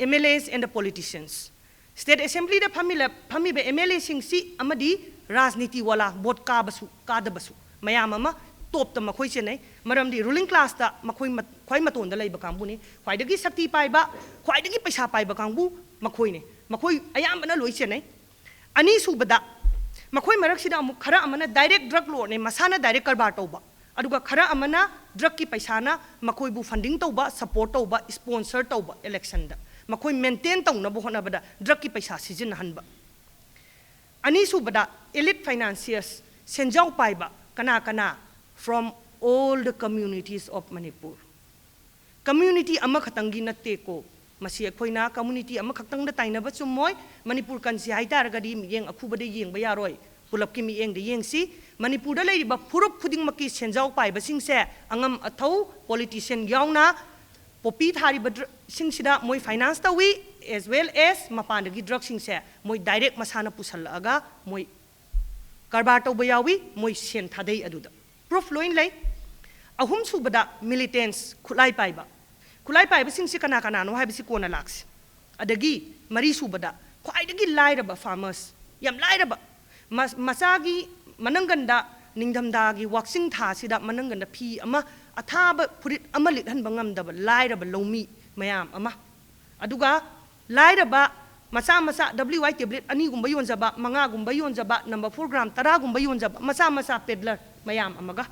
M L S and the politicians. State ꯑꯦꯁꯦꯝꯕ꯭ꯂꯤꯗ ꯐꯝꯃꯤꯂ- ꯐꯝꯃꯤꯕ ꯑꯦꯝ ꯑꯦꯜ ꯑꯦꯁꯤꯡꯁꯤ ꯑꯃꯗꯤ ꯔꯥꯖꯅꯤꯇꯤ ꯋꯥꯂꯥ, ꯚꯣꯠ ꯀꯥꯕꯁꯨ ꯀꯥꯗꯕꯁꯨ ꯃꯌꯥꯝ ꯑꯃ ꯇꯣꯞꯇ ꯃꯈꯣꯏ ꯆꯦꯟꯅꯩ꯫ ꯃꯔꯝꯗꯤ ꯔꯨꯂꯤꯡ ꯀ꯭ꯂꯥꯁꯇ ꯃꯈꯣꯏ ꯃ- ꯈ꯭ꯋꯥꯏ ꯃꯇꯣꯟꯗ ꯂꯩꯕ ꯀꯥꯡꯕꯨꯅꯤ꯫ ꯈ꯭ꯋꯥꯏꯗꯒꯤ ꯁꯛꯇꯤ ꯄꯥꯏꯕ, ꯈ꯭ꯋꯥꯏꯗꯒꯤ ꯄꯩꯁꯥ ꯄꯥꯏꯕ ꯀꯥꯡꯕꯨ ꯃꯈꯣꯏꯅꯤ꯫ ꯃꯈꯣꯏ ꯑꯌꯥꯝꯕꯅ ꯂꯣꯏ ꯆꯦꯟꯅꯩ꯫ ꯑꯅꯤꯁꯨꯕꯗ, ꯃꯈꯣꯏ ꯃꯔꯛꯁꯤꯗ ꯑꯃꯨꯛ ꯈꯔ ꯑꯃꯅ ꯗꯥꯏꯔꯦꯛ ꯗ꯭ꯔꯒ ꯂꯣꯔꯗꯅꯦ, ꯃꯁꯥꯅ ꯗꯥꯏꯔꯦꯛ ꯀꯔꯕꯥꯔ ꯇꯧꯕ, ꯑꯗꯨꯒ ꯈꯔ ꯑꯃꯅ ꯗ꯭ꯔꯒꯀꯤ ꯄꯩꯁꯥꯅ ꯃꯈꯣꯏꯕꯨ ꯐꯟꯗꯤꯡ ꯇꯧꯕ, ꯁꯄꯣꯔꯠ ꯇꯧꯕ, ꯁ꯭ꯄꯣꯟꯁꯔ ꯇꯧꯕ, ꯏꯂꯦꯛꯁꯟꯗ ꯃꯈꯣꯏ ꯃꯦꯟꯇꯦꯟ ꯇꯧꯅꯕ ꯍꯣꯠꯅꯕꯗ ꯗ꯭ꯔꯒꯀꯤ ꯄꯩꯁꯥ ꯁꯤꯖꯤꯟꯅꯍꯟꯕ꯫ ꯑꯅꯤꯁꯨꯕꯗ, ꯏꯂꯤꯠ ꯐꯥꯏꯅꯥꯟꯁꯤꯌꯔꯁ, ꯁꯦꯟꯖꯥꯎ ꯄꯥꯏꯕ꯫ ꯀꯅꯥ ꯀꯅꯥ? From all the communities of Manipur꯫ Community ꯑꯃꯈꯛꯇꯪꯒꯤ ꯅꯠꯇꯦꯀꯣ꯫ ꯃꯁꯤ ꯑꯩꯈꯣꯏꯅ ꯀꯝꯃ꯭ꯌꯨꯅꯤꯇꯤ ꯑꯃꯈꯛꯇꯪꯗ ꯇꯥꯏꯅꯕ ꯆꯨꯝꯃꯣꯏ꯫ ꯃꯅꯤꯄꯨꯔ ꯀꯟꯁꯤ ꯍꯥꯏꯇꯥꯔꯒꯗꯤ ꯃꯤꯠꯌꯦꯡ ꯑꯈꯨꯕꯗ ꯌꯦꯡꯕ ꯌꯥꯔꯣꯏ, ꯄꯨꯂꯞꯀꯤ ꯃꯤꯠꯌꯦꯡꯗ ꯌꯦꯡꯁꯤ꯫ ꯃꯅꯤꯄꯨꯔꯗ ꯂꯩꯔꯤꯕ ꯐꯨꯔꯨꯞ ꯈꯨꯗꯤꯡꯃꯛꯀꯤ ꯁꯦꯟꯖꯥꯎ ꯄꯥꯏꯕꯁꯤꯡꯁꯦ, ꯑꯉꯝ ꯑꯊꯧ ꯄꯣꯂꯤꯇꯤꯁꯤꯌꯟ ꯌꯥꯎꯅ, ꯄꯣꯄꯤ ꯊꯥꯔꯤꯕ ꯗ꯭ꯔ- ꯁꯤꯡꯁꯤꯗ ꯃꯣꯏ ꯐꯥꯏꯅꯥꯟꯁ ꯇꯧꯏ, as well as ꯃꯄꯥꯟꯗꯒꯤ ꯗ꯭ꯔꯒꯁꯤꯡꯁꯦ ꯃꯣꯏ ꯗꯥꯏꯔꯦꯛ ꯃꯁꯥꯅ ꯄꯨꯁꯜꯂꯛꯑꯒ ꯃꯣꯏ ꯀꯔꯕꯥꯔ ꯇꯧꯕ ꯌꯥꯎꯏ, ꯃꯣꯏ ꯁꯦꯟ ꯊꯥꯗꯩ꯫ ꯑꯗꯨꯗ ꯄ꯭ꯔꯨꯐ ꯂꯣꯏ ꯂꯩ꯫ ꯑꯍꯨꯝꯁꯨꯕꯗ, ꯃꯤꯂꯤꯇꯦꯟꯁ, ꯈꯨꯠꯂꯥꯏ ꯄꯥꯏꯕ꯫ ꯈꯨꯠꯂꯥꯏ ꯄꯥꯏꯕꯁꯤꯡꯁꯤ ꯀꯅꯥ ꯀꯅꯥꯅꯣ ꯍꯥꯏꯕꯁꯤ ꯀꯣꯟꯅ ꯂꯥꯛꯁꯤ꯫ ꯑꯗꯒꯤ ꯃꯔꯤꯁꯨꯕꯗ, ꯈ꯭ꯋꯥꯏꯗꯒꯤ ꯂꯥꯏꯔꯕ ꯐꯥꯔꯃꯔꯁ, ꯌꯥꯝ ꯂꯥꯏꯔꯕ, ꯃ- ꯃꯆꯥꯒꯤ ꯃꯅꯪꯒꯟꯗ, ꯅꯤꯡꯊꯝꯊꯥꯒꯤ ꯋꯥꯛꯆꯤꯡ ꯊꯥꯁꯤꯗ ꯃꯅꯪꯒꯟꯗ ꯐꯤ ꯑꯃ, ꯑꯊꯥꯕ ꯐꯨꯔꯤꯠ ꯑꯃ ꯂꯤꯠꯍꯟꯕ ꯉꯝꯗꯕ ꯂꯥꯏꯔꯕ ꯂꯧꯃꯤ ꯃꯌꯥꯝ ꯑꯃ꯫ ꯑꯗꯨꯒ ꯂꯥꯏꯔꯕ ꯃꯆꯥ ꯃꯆꯥ, W I tablet ꯑꯅꯤꯒꯨꯝꯕ ꯌꯣꯟꯖꯕ, ꯃꯉꯥꯒꯨꯝꯕ ꯌꯣꯟꯖꯕ, number four gram ꯇꯔꯥꯒꯨꯝꯕ ꯌꯣꯟꯖꯕ ꯃꯆꯥ ꯃꯆꯥ ꯄꯦꯗꯂꯔ ꯃꯌꯥꯝ ꯑꯃꯒ꯫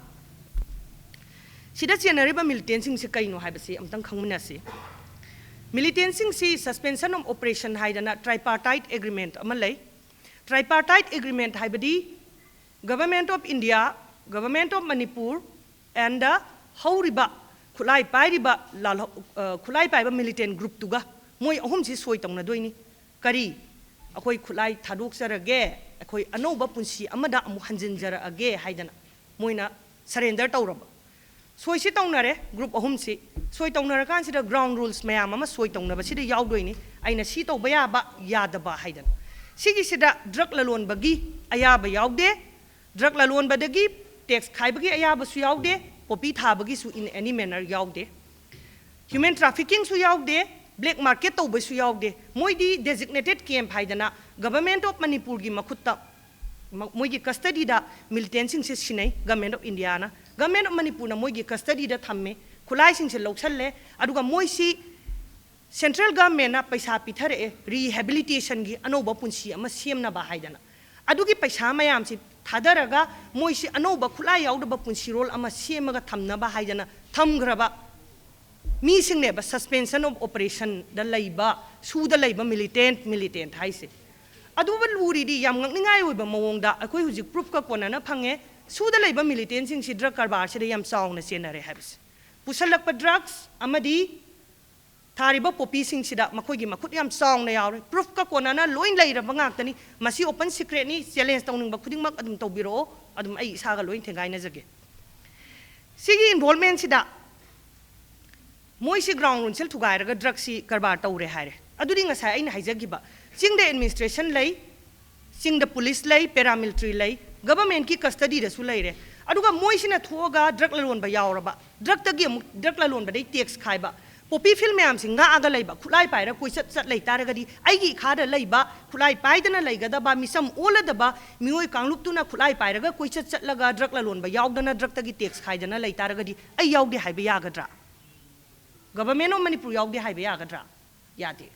ꯁꯤꯗ ꯆꯦꯟꯅꯔꯤꯕ ꯃꯤꯂꯤꯇꯦꯟꯁꯤꯡꯁꯤ ꯀꯩꯅꯣ ꯍꯥꯏꯕꯁꯤ ꯑꯃꯨꯛꯇꯪ ꯈꯪꯃꯤꯟꯅꯁꯤ꯫ ꯃꯤꯂꯤꯇꯦꯟꯁꯤꯡꯁꯤ suspension of operation ꯍꯥꯏꯗꯅ tripartite agreement ꯑꯃ ꯂꯩ꯫ Tripartite agreement ꯍꯥꯏꯕꯗꯤ Government of India, Government of Manipur and ꯍꯧꯔꯤꯕ ꯈꯨꯠꯂꯥꯏ ꯄꯥꯏꯔꯤꯕ ꯂꯥꯜꯍꯧ- ꯑ, ꯈꯨꯠꯂꯥꯏ ꯄꯥꯏꯕ ꯃꯤꯂꯤꯇꯦꯟ ꯒ꯭ꯔꯨꯞꯇꯨꯒ ꯃꯣꯏ ꯑꯍꯨꯝꯁꯤ ꯁꯣꯏ ꯇꯧꯅꯗꯣꯏꯅꯤ꯫ ꯀꯔꯤ? ꯑꯩꯈꯣꯏ ꯈꯨꯠꯂꯥꯏ ꯊꯥꯗꯣꯛꯆꯔꯒꯦ, ꯑꯩꯈꯣꯏ ꯑꯅꯧꯕ ꯄꯨꯟꯁꯤ ꯑꯃꯗ ꯑꯃꯨꯛ ꯍꯟꯖꯤꯟꯖꯔꯛꯑꯒꯦ ꯍꯥꯏꯗꯅ ꯃꯣꯏꯅ ꯁꯔꯦꯟꯗꯔ ꯇꯧꯔꯕ꯫ ꯁꯣꯏꯁꯤ ꯇꯧꯅꯔꯦ, ꯒ꯭ꯔꯨꯞ ꯑꯍꯨꯝꯁꯤ꯫ ꯁꯣꯏ ꯇꯧꯅꯔꯀꯥꯟꯁꯤꯗ ꯒ꯭ꯔꯥꯎꯟ ꯔꯨꯜꯁ ꯃꯌꯥꯝ ꯑꯃ ꯁꯣꯏ ꯇꯧꯅꯕꯁꯤꯗ ꯌꯥꯎꯗꯣꯏꯅꯤ꯫ ꯑꯩꯅ ꯁꯤ ꯇꯧꯕ ꯌꯥꯕ, ꯌꯥꯗꯕ ꯍꯥꯏꯗꯅ꯫ ꯁꯤꯒꯤꯁꯤꯗ ꯗ꯭ꯔꯒ ꯂꯂꯣꯟꯕꯒꯤ ꯑꯌꯥꯕ ꯌꯥꯎꯗꯦ, ꯗ꯭ꯔꯒ ꯂꯂꯣꯟꯕꯗꯒꯤ ꯇꯦꯛꯁ ꯈꯥꯏꯕꯒꯤ ꯑꯌꯥꯕꯁꯨ ꯌꯥꯎꯗꯦ, ꯄꯣꯄꯤ ꯊꯥꯕꯒꯤꯁꯨ in any manner ꯌꯥꯎꯗꯦ, ꯍ꯭ꯌꯨꯃꯦꯟ ꯇ꯭ꯔꯥꯐꯤꯀꯤꯡꯁꯨ ꯌꯥꯎꯗꯦ, ꯕ꯭ꯂꯦꯛ ꯃꯥꯔꯀꯦꯠ ꯇꯧꯕꯁꯨ ꯌꯥꯎꯗꯦ꯫ ꯃꯣꯏꯗꯤ ꯗꯦꯖꯤꯒꯅꯦꯇꯦꯗ ꯀꯦꯝꯞ ꯍꯥꯏꯗꯅ ꯒꯚꯔꯟꯃꯦꯟꯠ ꯑꯣꯐ ꯃꯅꯤꯄꯨꯔꯒꯤ ꯃꯈꯨꯠꯇ ꯃ- ꯃꯣꯏꯒꯤ ꯀꯁꯇꯗꯤꯗ ꯃꯤꯂꯤꯇꯦꯟꯁꯤꯡꯁꯦ ꯁꯤꯟꯅꯩ꯫ ꯒꯚꯔꯟꯃꯦꯟꯠ ꯑꯣꯐ ꯏꯟꯗꯤꯌꯥꯅ, ꯒꯚꯔꯟꯃꯦꯟꯠ ꯑꯣꯐ ꯃꯅꯤꯄꯨꯔꯅ ꯃꯣꯏꯒꯤ ꯀꯁꯇꯗꯤꯗ ꯊꯝꯃꯦ꯫ ꯈꯨꯠꯂꯥꯏꯁꯤꯡꯁꯦ ꯂꯧꯁꯜꯂꯦ꯫ ꯑꯗꯨꯒ ꯃꯣꯏꯁꯤ ꯁꯦꯟꯇ꯭ꯔꯦꯜ ꯒꯚꯔꯟꯃꯦꯟꯠꯅ ꯄꯩꯁꯥ ꯄꯤꯊꯔꯛꯑꯦ ꯔꯤꯍꯦꯕꯤꯂꯤꯇꯦꯁꯟꯒꯤ ꯑꯅꯧꯕ ꯄꯨꯟꯁꯤ ꯑꯃ ꯁꯦꯝꯅꯕ ꯍꯥꯏꯗꯅ꯫ ꯑꯗꯨꯒꯤ ꯄꯩꯁꯥ ꯃꯌꯥꯝꯁꯤ ꯊꯥꯗꯔꯒ ꯃꯣꯏꯁꯤ ꯑꯅꯧꯕ ꯈꯨꯠꯂꯥꯏ ꯌꯥꯎꯗꯕ ꯄꯨꯟꯁꯤꯔꯣꯜ ꯑꯃ ꯁꯦꯝꯃꯒ ꯊꯝꯅꯕ ꯍꯥꯏꯗꯅ ꯊꯝꯈ꯭ꯔꯕ ꯃꯤꯁꯤꯡꯅꯦꯕ ꯁꯁꯄꯦꯟꯁꯟ ꯑꯣꯐ ꯑꯣꯄꯔꯦꯁꯟꯗ ꯂꯩꯕ, ꯁꯨꯗ ꯂꯩꯕ ꯃꯤꯂꯤꯇꯦꯟꯠ, ꯃꯤꯂꯤꯇꯦꯟꯠ ꯍꯥꯏꯁꯦ꯫ ꯑꯗꯨꯕꯨ ꯂꯨꯔꯤꯗꯤ ꯌꯥꯝ ꯉꯛꯅꯤꯡꯉꯥꯏ ꯑꯣꯏꯕ ꯃꯑꯣꯡꯗ ꯑꯩꯈꯣꯏ ꯍꯧꯖꯤꯛ ꯄ꯭ꯔꯨꯐꯀ ꯀꯣꯟꯅꯅ ꯐꯪꯉꯦ, ꯁꯨꯗ ꯂꯩꯕ ꯃꯤꯂꯤꯇꯦꯟꯠꯁꯤꯡꯁꯤ ꯗ꯭ꯔꯒ ꯀꯔꯕꯥꯔꯁꯤꯗ ꯌꯥꯝ ꯆꯥꯎꯅ ꯆꯦꯟꯅꯔꯦ ꯍꯥꯏꯕꯁꯦ꯫ ꯄꯨꯁꯜꯂꯛꯄ ꯗ꯭ꯔꯒꯁ ꯑꯃꯗꯤ ꯊꯥꯔꯤꯕ ꯄꯣꯄꯤꯁꯤꯡꯁꯤꯗ ꯃꯈꯣꯏꯒꯤ ꯃꯈꯨꯠ ꯌꯥꯝ ꯆꯥꯎꯅ ꯌꯥꯎꯔꯦ꯫ ꯄ꯭ꯔꯨꯐꯀ ꯀꯣꯟꯅꯅ ꯂꯣꯏ ꯂꯩꯔꯕ ꯉꯥꯛꯇꯅꯤ꯫ ꯃꯁꯤ ꯑꯣꯄꯟ ꯁꯤꯀ꯭ꯔꯦꯠꯅꯤ, ꯆꯦꯂꯦꯟꯖ ꯇꯧꯅꯤꯡꯕ ꯈꯨꯗꯤꯡꯃꯛ ꯑꯗꯨꯝ ꯇꯧꯕꯤꯔꯛꯑꯣ, ꯑꯗꯨꯝ ꯑꯩ ꯏꯁꯥꯒ ꯂꯣꯏ ꯊꯦꯡꯒꯥꯏꯅꯖꯒꯦ꯫ ꯁꯤꯒꯤ ꯏꯟꯚꯣꯜꯕꯃꯦꯟꯁꯤꯗ ꯃꯣꯏꯁꯤ ꯒ꯭ꯔꯥꯎꯟ ꯔꯨꯟꯁꯦꯜ ꯊꯨꯒꯥꯏꯔꯒ ꯗ꯭ꯔꯒꯁꯤ ꯀꯔꯕꯥꯔ ꯇꯧꯔꯦ ꯍꯥꯏꯔꯦ꯫ ꯑꯗꯨꯗꯤ ꯉꯁꯥꯏ ꯑꯩꯅ ꯍꯥꯏꯖꯈꯤꯕ ꯆꯤꯡꯗ ꯑꯦꯗꯃꯤꯅꯤꯁꯇ꯭ꯔꯦꯁꯟ ꯂꯩ, ꯆꯤꯡꯗ ꯄꯨꯂꯤꯁ ꯂꯩ, ꯄꯦꯔꯥꯃꯤꯂꯤꯇꯔꯤ ꯂꯩ, ꯒꯚꯔꯟꯃꯦꯟꯠꯀꯤ ꯀꯁꯇꯗꯤꯗꯁꯨ ꯂꯩꯔꯦ꯫ ꯑꯗꯨꯒ ꯃꯣꯏꯁꯤꯅ ꯊꯣꯛꯑꯒ ꯗ꯭ꯔꯒ ꯂꯂꯣꯟꯕ ꯌꯥꯎꯔꯕ, ꯗ꯭ꯔꯒꯇꯒꯤ ꯑꯃꯨꯛ ꯗ꯭ꯔꯒ ꯂꯂꯣꯟꯕꯗꯩ ꯇꯦꯛꯁ ꯈꯥꯏꯕ, ꯄꯣꯄꯤ ꯐꯤꯜ ꯃꯌꯥꯝꯁꯤ ꯉꯥꯛꯑꯒ ꯂꯩꯕ, ꯈꯨꯠꯂꯥꯏ ꯄꯥꯏꯔ ꯀꯣꯏꯆꯠ ꯆꯠ ꯂꯩ ꯇꯥꯔꯒꯗꯤ ꯑꯩꯒꯤ ꯏꯈꯥꯗ ꯂꯩꯕ ꯈꯨꯠꯂꯥꯏ ꯄꯥꯏꯗꯅ ꯂꯩꯒꯗꯕ ꯃꯤꯆꯝ ꯑꯣꯜꯂꯗꯕ ꯃꯤꯑꯣꯏ ꯀꯥꯡꯂꯨꯞꯇꯨꯅ ꯈꯨꯠꯂꯥꯏ ꯄꯥꯏꯔꯒ ꯀꯣꯏꯆꯠ ꯆꯠꯂꯒ ꯗ꯭ꯔꯒ ꯂꯂꯣꯟꯕ ꯌꯥꯎꯗꯅ ꯗ꯭ꯔꯒꯇꯒꯤ ꯇꯦꯛꯁ ꯈꯥꯏꯗꯅ ꯂꯩ ꯇꯥꯔꯒꯗꯤ ꯑꯩ ꯌꯥꯎꯗꯦ ꯍꯥꯏꯕ ꯌꯥꯒꯗ꯭ꯔꯥ? ꯒꯚꯔꯟꯃꯦꯟꯠ ꯑꯣꯐ ꯃꯅꯤꯄꯨꯔ ꯌꯥꯎꯗꯦ ꯍꯥꯏꯕ ꯌꯥꯒꯗ꯭ꯔꯥ? ꯌꯥꯗꯦ꯫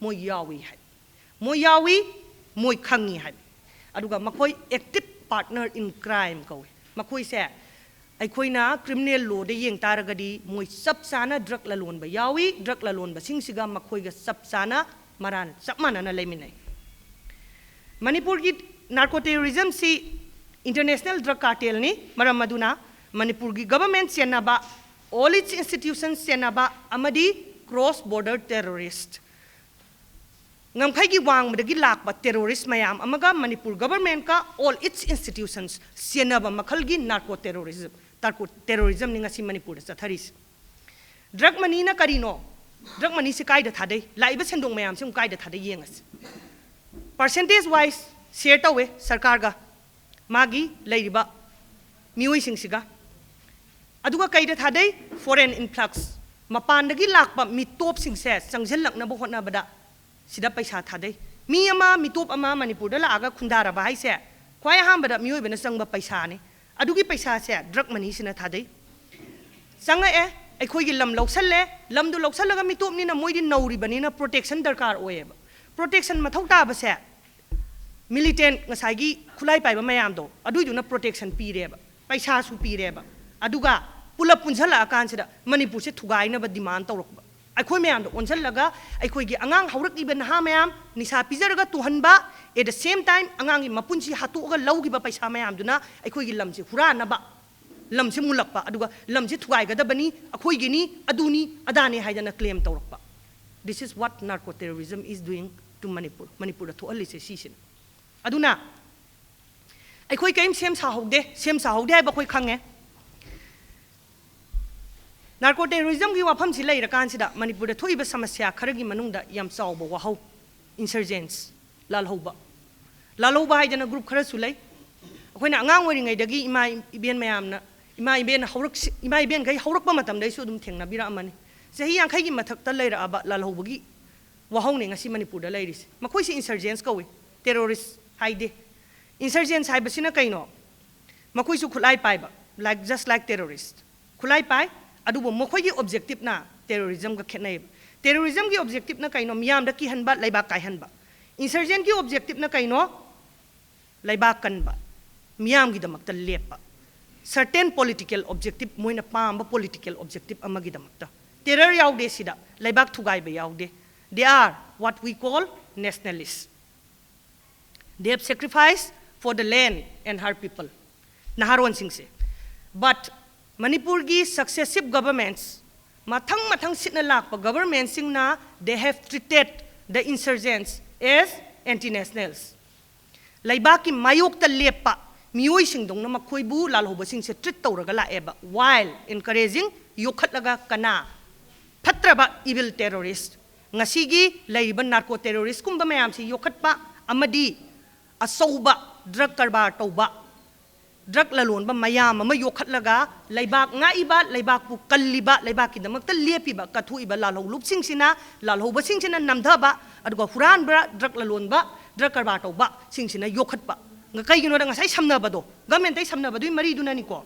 ꯃꯣꯏ ꯌꯥꯎꯏ ꯍꯥꯏ꯫ ꯃꯣꯏ ꯌꯥꯎꯏ, ꯃꯣꯏ ꯈꯪꯉꯤ ꯍꯥꯏ꯫ ꯑꯗꯨꯒ ꯃꯈꯣꯏ active partner in crime ꯀꯧꯏ꯫ ꯃꯈꯣꯏꯁꯦ ꯑꯩꯈꯣꯏꯅ ꯀ꯭ꯔꯤꯃꯤꯅꯦꯜ ꯂꯣꯗ ꯌꯦꯡ ꯇꯥꯔꯒꯗꯤ ꯃꯣꯏ ꯆꯞ ꯆꯥꯅ ꯗ꯭ꯔꯒ ꯂꯂꯣꯟꯕ ꯌꯥꯎꯏ, ꯗ꯭ꯔꯒ ꯂꯂꯣꯟꯕꯁꯤꯡꯁꯤꯒ ꯃꯈꯣꯏꯒ ꯆꯞ ꯆꯥꯅ ꯃꯔꯥꯟ ꯆꯞ ꯃꯥꯟꯅꯅ ꯂꯩꯃꯤꯟꯅꯩ꯫ ꯃꯅꯤꯄꯨꯔꯒꯤ ꯅꯥꯔꯀꯣ ꯇꯦꯔꯣꯔꯤꯖꯝꯁꯤ ꯏꯟꯇꯔꯅꯦꯁꯅꯦꯜ ꯗ꯭ꯔꯒ ꯀꯥꯔꯇꯦꯜꯅꯤ꯫ ꯃꯔꯝ ꯑꯗꯨꯅ ꯃꯅꯤꯄꯨꯔꯒꯤ ꯒꯚꯔꯟꯃꯦꯟꯠ ꯆꯦꯟꯅꯕ, all its institutions ꯆꯦꯟꯅꯕ ꯑꯃꯗꯤ cross border terrorist, ꯉꯝꯈꯩꯒꯤ ꯋꯥꯡꯃꯗꯒꯤ ꯂꯥꯛꯄ ꯇꯦꯔꯣꯔꯤꯁ ꯃꯌꯥꯝ ꯑꯃꯒ ꯃꯅꯤꯄꯨꯔ ꯒꯚꯔꯟꯃꯦꯟꯠꯀ all its institutions ꯆꯦꯟꯅꯕ ꯃꯈꯜꯒꯤ ꯅꯥꯔꯀꯣ ꯇꯦꯔꯣꯔꯤꯖꯝ, ꯅꯥꯔꯀꯣ ꯇꯦꯔꯣꯔꯤꯖꯝꯅꯤ ꯉꯁꯤ ꯃꯅꯤꯄꯨꯔꯗ ꯆꯠꯊꯔꯤꯁꯦ꯫ ꯗ꯭ꯔꯒ ꯃꯅꯤꯅ ꯀꯔꯤꯅꯣ? ꯗ꯭ꯔꯒ ꯃꯅꯤꯁꯤ ꯀꯥꯏꯗ ꯊꯥꯗꯩ? ꯂꯥꯛꯏꯕ ꯁꯦꯟꯗꯣꯡ ꯃꯌꯥꯝꯁꯤ ꯑꯃꯨꯛ ꯀꯥꯏꯗ ꯊꯥꯗꯩ ꯌꯦꯡꯉꯁꯤ꯫ ꯄꯥꯔꯁꯦꯟꯇꯦꯖ ꯋꯥꯏꯁ ꯁꯤꯌꯔ ꯇꯧꯋꯦ ꯁꯔꯀꯥꯔꯒ꯫ ꯃꯥꯒꯤ ꯂꯩꯔꯤꯕ ꯃꯤꯑꯣꯏꯁꯤꯡꯁꯤꯒ꯫ ꯑꯗꯨꯒ ꯀꯩꯗ ꯊꯥꯗꯩ? Foreign influx, ꯃꯄꯥꯟꯗꯒꯤ ꯂꯥꯛꯄ ꯃꯤꯇꯣꯞꯁꯤꯡꯁꯦ ꯆꯪꯁꯤꯜꯂꯛꯅꯕ ꯍꯣꯠꯅꯕꯗ ꯁꯤꯗ ꯄꯩꯁꯥ ꯊꯥꯗꯩ꯫ ꯃꯤ ꯑꯃ, ꯃꯤꯇꯣꯞ ꯑꯃ ꯃꯅꯤꯄꯨꯔꯗ ꯂꯥꯛꯑꯒ ꯈꯨꯟꯗꯥꯔꯕ ꯍꯥꯏꯁꯦ ꯈ꯭ꯋꯥꯏ ꯑꯍꯥꯟꯕꯗ ꯃꯤꯑꯣꯏꯕꯅ ꯆꯪꯕ ꯄꯩꯁꯥꯅꯤ꯫ ꯑꯗꯨꯒꯤ ꯄꯩꯁꯥꯁꯦ drug moneyꯁꯤꯅ ꯊꯥꯗꯩ꯫ ꯆꯪꯉꯛꯑꯦ, ꯑꯩꯈꯣꯏꯒꯤ ꯂꯝ ꯂꯧꯁꯜꯂꯦ꯫ ꯂꯝꯗꯨ ꯂꯧꯁꯜꯂꯒ ꯃꯤꯇꯣꯞꯅꯤꯅ ꯃꯣꯏꯗꯤ ꯅꯧꯔꯤꯕꯅꯤꯅ protection ꯗꯔꯀꯥꯔ ꯑꯣꯏꯌꯦꯕ꯫ Protection ꯃꯊꯧ ꯇꯥꯕꯁꯦ militant, ꯉꯁꯥꯏꯒꯤ ꯈꯨꯠꯂꯥꯏ ꯄꯥꯏꯕ ꯃꯌꯥꯝꯗꯣ ꯑꯗꯨꯏꯗꯨꯅ protection ꯄꯤꯔꯦꯕ, ꯄꯩꯁꯥꯁꯨ ꯄꯤꯔꯦꯕ꯫ ꯑꯗꯨꯒ ꯄꯨꯂꯞ ꯄꯨꯟꯁꯤꯜꯂꯛꯑꯀꯥꯟꯁꯤꯗ ꯃꯅꯤꯄꯨꯔꯁꯦ ꯊꯨꯒꯥꯏꯅꯕ demand ꯇꯧꯔꯛꯄ꯫ ꯑꯩꯈꯣꯏ ꯃꯌꯥꯝꯗ ꯑꯣꯟꯁꯤꯜꯂꯒ ꯑꯩꯈꯣꯏꯒꯤ ꯑꯉꯥꯡ ꯍꯧꯔꯛꯂꯤꯕ ꯅꯍꯥ ꯃꯌꯥꯝ ꯅꯤꯁꯥ ꯄꯤꯖꯔꯒ ꯇꯨꯍꯟꯕ, at the same time ꯑꯉꯥꯡꯒꯤ ꯃꯄꯨꯟꯁꯤ ꯍꯥꯠꯇꯣꯛꯑꯒ ꯂꯧꯈꯤꯕ ꯄꯩꯁꯥ ꯃꯌꯥꯝꯗꯨꯅ ꯑꯩꯈꯣꯏꯒꯤ ꯂꯝꯁꯤ ꯍꯨꯔꯥꯟꯅꯕ, ꯂꯝꯁꯤ ꯃꯨꯜꯂꯛꯄ, ꯑꯗꯨꯒ ꯂꯝꯁꯤ ꯊꯨꯒꯥꯏꯒꯗꯕꯅꯤ, ꯑꯩꯈꯣꯏꯒꯤꯅꯤ, ꯑꯗꯨꯅꯤ ꯑꯗꯥꯅꯤ ꯍꯥꯏꯗꯅ claim ꯇꯧꯔꯛꯄ꯫ This is what narco terrorism is doing to Manipur. ꯃꯅꯤꯄꯨꯔꯗ ꯊꯣꯛꯍꯜꯂꯤꯁꯦ ꯁꯤꯁꯤꯅꯤ꯫ ꯑꯗꯨꯅ ꯑꯩꯈꯣꯏ ꯀꯔꯤꯝ ꯁꯦꯝ ꯁꯥꯍꯧꯗꯦ꯫ ꯁꯦꯝ ꯁꯥꯍꯧꯗꯦ ꯍꯥꯏꯕ ꯑꯩꯈꯣꯏ ꯈꯪꯉꯦ꯫ Narco terrorismꯒꯤ ꯋꯥꯐꯝꯁꯤ ꯂꯩꯔꯀꯥꯟꯁꯤꯗ ꯃꯅꯤꯄꯨꯔꯗ ꯊꯣꯛꯏꯕ ꯁꯃꯁ꯭ꯌꯥ ꯈꯔꯒꯤ ꯃꯅꯨꯡꯗ ꯌꯥꯝ ꯆꯥꯎꯕ ꯋꯥꯍꯧ, insurgents, ꯂꯥꯜꯍꯧꯕ꯫ ꯂꯥꯜꯍꯧꯕ ꯍꯥꯏꯗꯅ group ꯈꯔꯁꯨ ꯂꯩ꯫ ꯑꯩꯈꯣꯏꯅ ꯑꯉꯥꯡ ꯑꯣꯏꯔꯤꯉꯩꯗꯒꯤ ꯏꯃꯥ ꯏꯕꯦꯟ ꯃꯌꯥꯝꯅ, ꯏꯃꯥ ꯏꯕꯦꯟ ꯍꯧꯔꯛ-, ꯏꯃꯥ ꯏꯕꯦꯟꯈꯩ ꯍꯧꯔꯛꯄ ꯃꯇꯝꯗꯩꯁꯨ ꯑꯗꯨꯝ ꯊꯦꯡꯅꯕꯤꯔꯛꯑꯃꯅꯤ꯫ ꯆꯍꯤ ꯌꯥꯡꯈꯩꯒꯤ ꯃꯊꯛꯇ ꯂꯩꯔꯛꯑꯕ ꯂꯥꯜꯍꯧꯕꯒꯤ ꯋꯥꯍꯧꯅꯦ ꯉꯁꯤ ꯃꯅꯤꯄꯨꯔꯗ ꯂꯩꯔꯤꯁꯦ꯫ ꯃꯈꯣꯏꯁꯤ insurgents ꯀꯧꯏ, terrorist ꯍꯥꯏꯗꯦ꯫ Insurgents ꯍꯥꯏꯕꯁꯤꯅ ꯀꯩꯅꯣ? ꯃꯈꯣꯏꯁꯨ ꯈꯨꯠꯂꯥꯏ ꯄꯥꯏꯕ, like, just like terrorist꯫ ꯈꯨꯠꯂꯥꯏ ꯄꯥꯏ, ꯑꯗꯨꯕꯨ ꯃꯈꯣꯏꯒꯤ objectiveꯅ terrorismꯒ ꯈꯦꯠꯅꯩꯕ꯫ Terrorismꯒꯤ objectiveꯅ ꯀꯩꯅꯣ? ꯃꯤꯌꯥꯝꯗ ꯀꯤꯍꯟꯕ, ꯂꯩꯕꯥꯛ ꯀꯥꯏꯍꯟꯕ꯫ Insurgentꯀꯤ objectiveꯅ ꯀꯩꯅꯣ? ꯂꯩꯕꯥꯛ ꯀꯟꯕ, ꯃꯤꯌꯥꯝꯒꯤꯗꯃꯛꯇ ꯂꯦꯞꯄ꯫ Certain political objective, ꯃꯣꯏꯅ ꯄꯥꯝꯕ political objective ꯑꯃꯒꯤꯗꯃꯛꯇ꯫ Terror ꯌꯥꯎꯗꯦ ꯁꯤꯗ, ꯂꯩꯕꯥꯛ ꯊꯨꯒꯥꯏꯕ ꯌꯥꯎꯗꯦ꯫ They are what we call nationalists. They have sacrificed for the land and her people. ꯅꯍꯥꯔꯣꯟꯁꯤꯡꯁꯦ꯫ But ꯃꯅꯤꯄꯨꯔꯒꯤ successive governments, ꯃꯊꯪ ꯃꯊꯪ ꯁꯤꯠꯅ ꯂꯥꯛꯄ governmentꯁꯤꯡꯅ, they have treated the insurgents as anti-nationals. ꯂꯩꯕꯥꯛꯀꯤ ꯃꯥꯌꯣꯛꯇ ꯂꯦꯞꯄ ꯃꯤꯑꯣꯏꯁꯤꯡꯗꯧꯅ ꯃꯈꯣꯏꯕꯨ ꯂꯥꯜꯍꯧꯕꯁꯤꯡꯁꯦ treat ꯇꯧꯔꯒ ꯂꯥꯛꯑꯦꯕ, while encouraging, ꯌꯣꯛꯈꯠꯂꯒ ꯀꯅꯥ? ꯐꯠꯇ꯭ꯔꯕ evil terrorist꯫ ꯉꯁꯤꯒꯤ ꯂꯩꯔꯤꯕ narco terroristꯀꯨꯝꯕ ꯃꯌꯥꯝꯁꯤ ꯌꯣꯛꯈꯠꯄ ꯑꯃꯗꯤ ꯑꯆꯧꯕ ꯗ꯭ꯔꯒ ꯀꯔꯕꯥꯔ ꯇꯧꯕ, ꯗ꯭ꯔꯒ ꯂꯂꯣꯟꯕ ꯃꯌꯥꯝ ꯑꯃ ꯌꯣꯛꯈꯠꯂꯒ ꯂꯩꯕꯥꯛ ꯉꯥꯛꯏꯕ, ꯂꯩꯕꯥꯛꯄꯨ ꯀꯜꯂꯤꯕ, ꯂꯩꯕꯥꯛꯀꯤꯗꯃꯛꯇ ꯂꯦꯞꯄꯤꯕ, ꯀꯠꯊꯣꯛꯏꯕ ꯂꯥꯜꯍꯧꯂꯨꯞꯁꯤꯡꯁꯤꯅ, ꯂꯥꯜꯍꯧꯕꯁꯤꯡꯁꯤꯅ ꯅꯝꯊꯕ, ꯑꯗꯨꯒ ꯍꯨꯔꯥꯟꯕ, ꯗ꯭ꯔꯒ ꯂꯂꯣꯟꯕ, ꯗ꯭ꯔꯒ ꯀꯔꯕꯥꯔ ꯇꯧꯕꯁꯤꯡꯁꯤꯅ ꯌꯣꯛꯈꯠꯄ꯫ ꯀꯩꯒꯤꯅꯣꯗ ꯉꯁꯥꯏ ꯁꯝꯅꯕꯗꯣ, ꯒꯃꯦꯟꯇꯩ ꯁꯝꯅꯕꯗꯨꯒꯤ ꯃꯔꯤꯗꯨꯅꯅꯤꯀꯣ꯫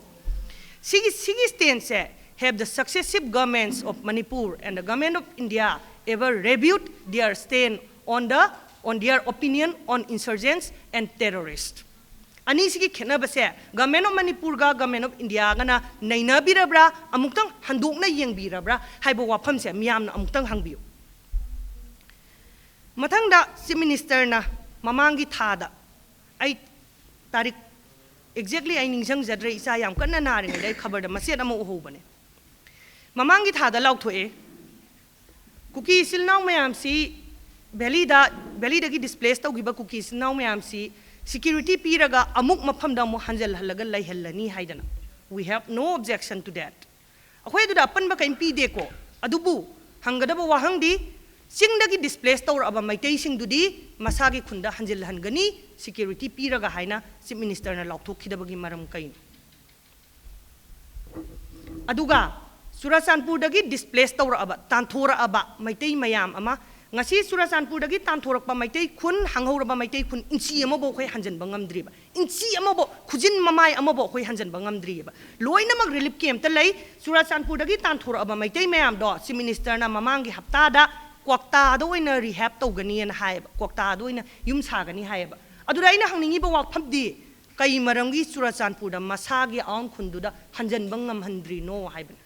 ꯁꯤꯒꯤ, ꯁꯤꯒꯤ ꯁ꯭ꯇꯦꯟꯁꯦ, have the successive governments of Manipur and the government of India ever reviewed their stand on the, on their opinion on insurgents and terrorists? ꯑꯅꯤꯁꯤꯒꯤ ꯈꯦꯠꯅꯕꯁꯦ ꯒꯃꯦꯟ ꯑꯣꯐ ꯃꯅꯤꯄꯨꯔꯒ ꯒꯃꯦꯟ ꯑꯣꯐ ꯏꯟꯗꯤꯌꯥꯒꯅ ꯅꯩꯅꯕꯤꯔꯕ꯭ꯔꯥ, ꯑꯃꯨꯛꯇꯪ ꯍꯟꯗꯣꯛꯅ ꯌꯦꯡꯕꯤꯔꯕ꯭ꯔꯥ ꯍꯥꯏꯕ ꯋꯥꯐꯝꯁꯦ ꯃꯤꯌꯥꯝꯅ ꯑꯃꯨꯛꯇꯪ ꯍꯪꯕꯤꯌꯨ꯫ ꯃꯊꯪꯗ ꯆꯤꯐ ꯃꯤꯅꯤꯁꯇꯔꯅ ꯃꯃꯥꯡꯒꯤ ꯊꯥꯗ, ꯑꯩ ꯇꯥꯔꯤꯛ exactly ꯑꯩ ꯅꯤꯡꯁꯤꯡꯖꯗ꯭ꯔꯦ, ꯏꯆꯥ ꯌꯥꯝ ꯀꯟꯅ ꯅꯥꯔꯤꯉꯩꯗ ꯑꯩ ꯈꯕꯔꯗ ꯃꯆꯦꯠ ꯑꯃ ꯎꯍꯧꯕꯅꯦ꯫ ꯃꯃꯥꯡꯒꯤ ꯊꯥꯗ ꯂꯥꯎꯊꯣꯛꯑꯦ, ꯀꯨꯀꯤ ꯏꯆꯤꯜ ꯏꯅꯥꯎ ꯃꯌꯥꯝꯁꯤ, ꯚꯦꯂꯤꯗ, ꯚꯦꯂꯤꯗꯒꯤ ꯗꯤꯁꯄ꯭ꯂꯦꯁ ꯇꯧꯈꯤꯕ ꯀꯨꯀꯤ ꯏꯆꯤꯜ ꯏꯅꯥꯎ ꯃꯌꯥꯝꯁꯤ ꯁꯤꯀ꯭ꯌꯨꯔꯤꯇꯤ ꯄꯤꯔꯒ ꯑꯃꯨꯛ ꯃꯐꯝꯗ ꯑꯃꯨꯛ ꯍꯟꯖꯜꯍꯜꯂꯒ ꯂꯩꯍꯜꯂꯅꯤ ꯍꯥꯏꯗꯅ꯫ We have no objection to that. ꯑꯩꯈꯣꯏ ꯑꯗꯨꯗ ꯑꯄꯟꯕ ꯀꯔꯤꯝ ꯄꯤꯗꯦꯀꯣ꯫ ꯑꯗꯨꯕꯨ ꯍꯪꯒꯗꯕ ꯋꯥꯍꯪꯗꯤ, ꯆꯤꯡꯗꯒꯤ ꯗꯤꯁꯄ꯭ꯂꯦꯁ ꯇꯧꯔꯛꯑꯕ ꯃꯩꯇꯩꯁꯤꯡꯗꯨꯗꯤ ꯃꯁꯥꯒꯤ ꯈꯨꯟꯗ ꯍꯟꯖꯤꯜꯍꯟꯒꯅꯤ ꯁꯤꯀ꯭ꯌꯨꯔꯤꯇꯤ ꯄꯤꯔꯒ ꯍꯥꯏꯅ ꯆꯤꯐ ꯃꯤꯅꯤꯁꯇꯔꯅ ꯂꯥꯎꯊꯣꯛꯈꯤꯗꯕꯒꯤ ꯃꯔꯝ ꯀꯩꯅꯣ? ꯑꯗꯨꯒ ꯆꯨꯔꯥꯆꯥꯟꯄꯨꯔꯗꯒꯤ ꯗꯤꯁꯄ꯭ꯂꯦꯁ ꯇꯧꯔꯛꯑꯕ, ꯇꯥꯟꯊꯣꯔꯛꯑꯕ ꯃꯩꯇꯩ ꯃꯌꯥꯝ ꯑꯃ, ꯉꯁꯤ ꯆꯨꯔꯥꯆꯥꯟꯄꯨꯔꯗꯒꯤ ꯇꯥꯟꯊꯣꯔꯛꯄ ꯃꯩꯇꯩ ꯈꯨꯟ, ꯍꯥꯡꯍꯧꯔꯕ ꯃꯩꯇꯩ ꯈꯨꯟ ꯏꯟꯆꯤ ꯑꯃꯐꯥꯎ ꯑꯩꯈꯣꯏ ꯍꯟꯖꯤꯟꯕ ꯉꯝꯗ꯭ꯔꯤꯕ, ꯏꯟꯆꯤ ꯑꯃꯐꯥꯎ, ꯈꯨꯖꯤꯟ ꯃꯃꯥꯏ ꯑꯃꯐꯥꯎ ꯑꯩꯈꯣꯏ ꯍꯟꯖꯤꯟꯕ ꯉꯝꯗ꯭ꯔꯤꯑꯕ꯫ ꯂꯣꯏꯅꯃꯛ ꯔꯤꯂꯤꯐ ꯀꯦꯝꯞꯇ ꯂꯩ꯫ ꯆꯨꯔꯥꯆꯥꯟꯄꯨꯔꯗꯒꯤ ꯇꯥꯟꯊꯣꯔꯛꯑꯕ ꯃꯩꯇꯩ ꯃꯌꯥꯝꯗꯣ ꯆꯤꯐ ꯃꯤꯅꯤꯁꯇꯔꯅ ꯃꯃꯥꯡꯒꯤ ꯍꯞꯇꯥꯗ ꯀ꯭ꯋꯥꯛꯇꯥꯗ ꯑꯣꯏꯅ ꯔꯤꯍꯦꯕ ꯇꯧꯒꯅꯤꯅ ꯍꯥꯏꯌꯦꯕ, ꯀ꯭ꯋꯥꯛꯇꯥꯗ ꯑꯣꯏꯅ ꯌꯨꯝ ꯁꯥꯒꯅꯤ ꯍꯥꯏꯌꯦꯕ꯫ ꯑꯗꯨꯗ ꯑꯩꯅ ꯍꯪꯅꯤꯡꯉꯤꯕ ꯋꯥꯐꯝꯗꯤ, ꯀꯩ ꯃꯔꯝꯒꯤ ꯆꯨꯔꯥꯆꯥꯟꯄꯨꯔꯗ ꯃꯁꯥꯒꯤ ꯑꯥꯎꯟ ꯈꯨꯟꯗꯨꯗ ꯍꯟꯖꯤꯟꯕ ꯉꯝꯍꯟꯗ꯭ꯔꯤꯅꯣ ꯍꯥꯏꯕꯅꯤ꯫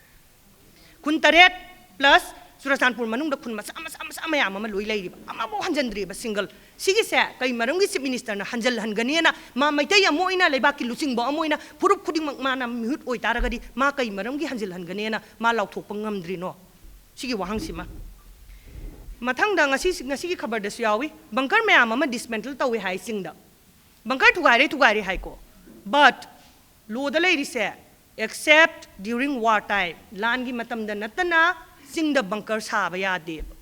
ꯈꯨꯟ ꯇꯔꯦꯠ ꯄ꯭ꯂꯁ ꯆꯨꯔꯥꯆꯥꯟꯄꯨꯔ ꯃꯅꯨꯡꯗ ꯈꯨꯟ ꯃꯆꯥ ꯃꯆꯥ ꯃꯆꯥ ꯃꯌꯥꯝ ꯑꯃ ꯂꯣꯏ ꯂꯩꯔꯤꯕ, ꯑꯃꯐꯥꯎ ꯍꯟꯖꯤꯟꯗ꯭ꯔꯤꯕ, ꯁꯤꯡꯒꯜ꯫ ꯁꯤꯒꯤꯁꯦ ꯀꯩ ꯃꯔꯝꯒꯤ ꯆꯤꯐ ꯃꯤꯅꯤꯁꯇꯔꯅ ꯍꯟꯖꯤꯜꯍꯟꯒꯅꯤꯅ, ꯃꯥ ꯃꯩꯇꯩ ꯑꯃ ꯑꯣꯏꯅ, ꯂꯩꯕꯥꯛꯀꯤ ꯂꯨꯆꯤꯡꯕ ꯑꯃ ꯑꯣꯏꯅ, ꯐꯨꯔꯨꯞ ꯈꯨꯗꯤꯡꯃꯛ ꯃꯥꯅ ꯃꯤꯍꯨꯠ ꯑꯣꯏꯇꯥꯔꯒꯗꯤ ꯃꯥ ꯀꯩ ꯃꯔꯝꯒꯤ ꯍꯟꯖꯤꯜꯍꯟꯒꯅꯤꯅ ꯃꯥ ꯂꯥꯎꯊꯣꯛꯄ ꯉꯝꯗ꯭ꯔꯤꯅꯣ? ꯁꯤꯒꯤ ꯋꯥꯍꯪꯁꯤꯃ꯫ ꯃꯊꯪꯗ ꯉꯁꯤ, ꯉꯁꯤꯒꯤ ꯈꯕꯔꯗꯁꯨ ꯌꯥꯎꯏ, ꯕꯪꯀꯔ ꯃꯌꯥꯝ ꯑꯃ ꯗꯤꯁꯃꯦꯟꯇꯜ ꯇꯧꯏ ꯍꯥꯏ ꯆꯤꯡꯗ꯫ ꯕꯪꯀꯔ ꯊꯨꯒꯥꯏꯔꯦ, ꯊꯨꯒꯥꯏꯔꯦ ꯍꯥꯏꯀꯣ꯫ But ꯂꯣꯗ ꯂꯩꯔꯤꯁꯦ, except during war time, ꯂꯥꯟꯒꯤ ꯃꯇꯝꯗ ꯅꯠꯇꯅ ꯆꯤꯡꯗ ꯕꯪꯀꯔ ꯁꯥꯕ ꯌꯥꯗꯦꯕ꯫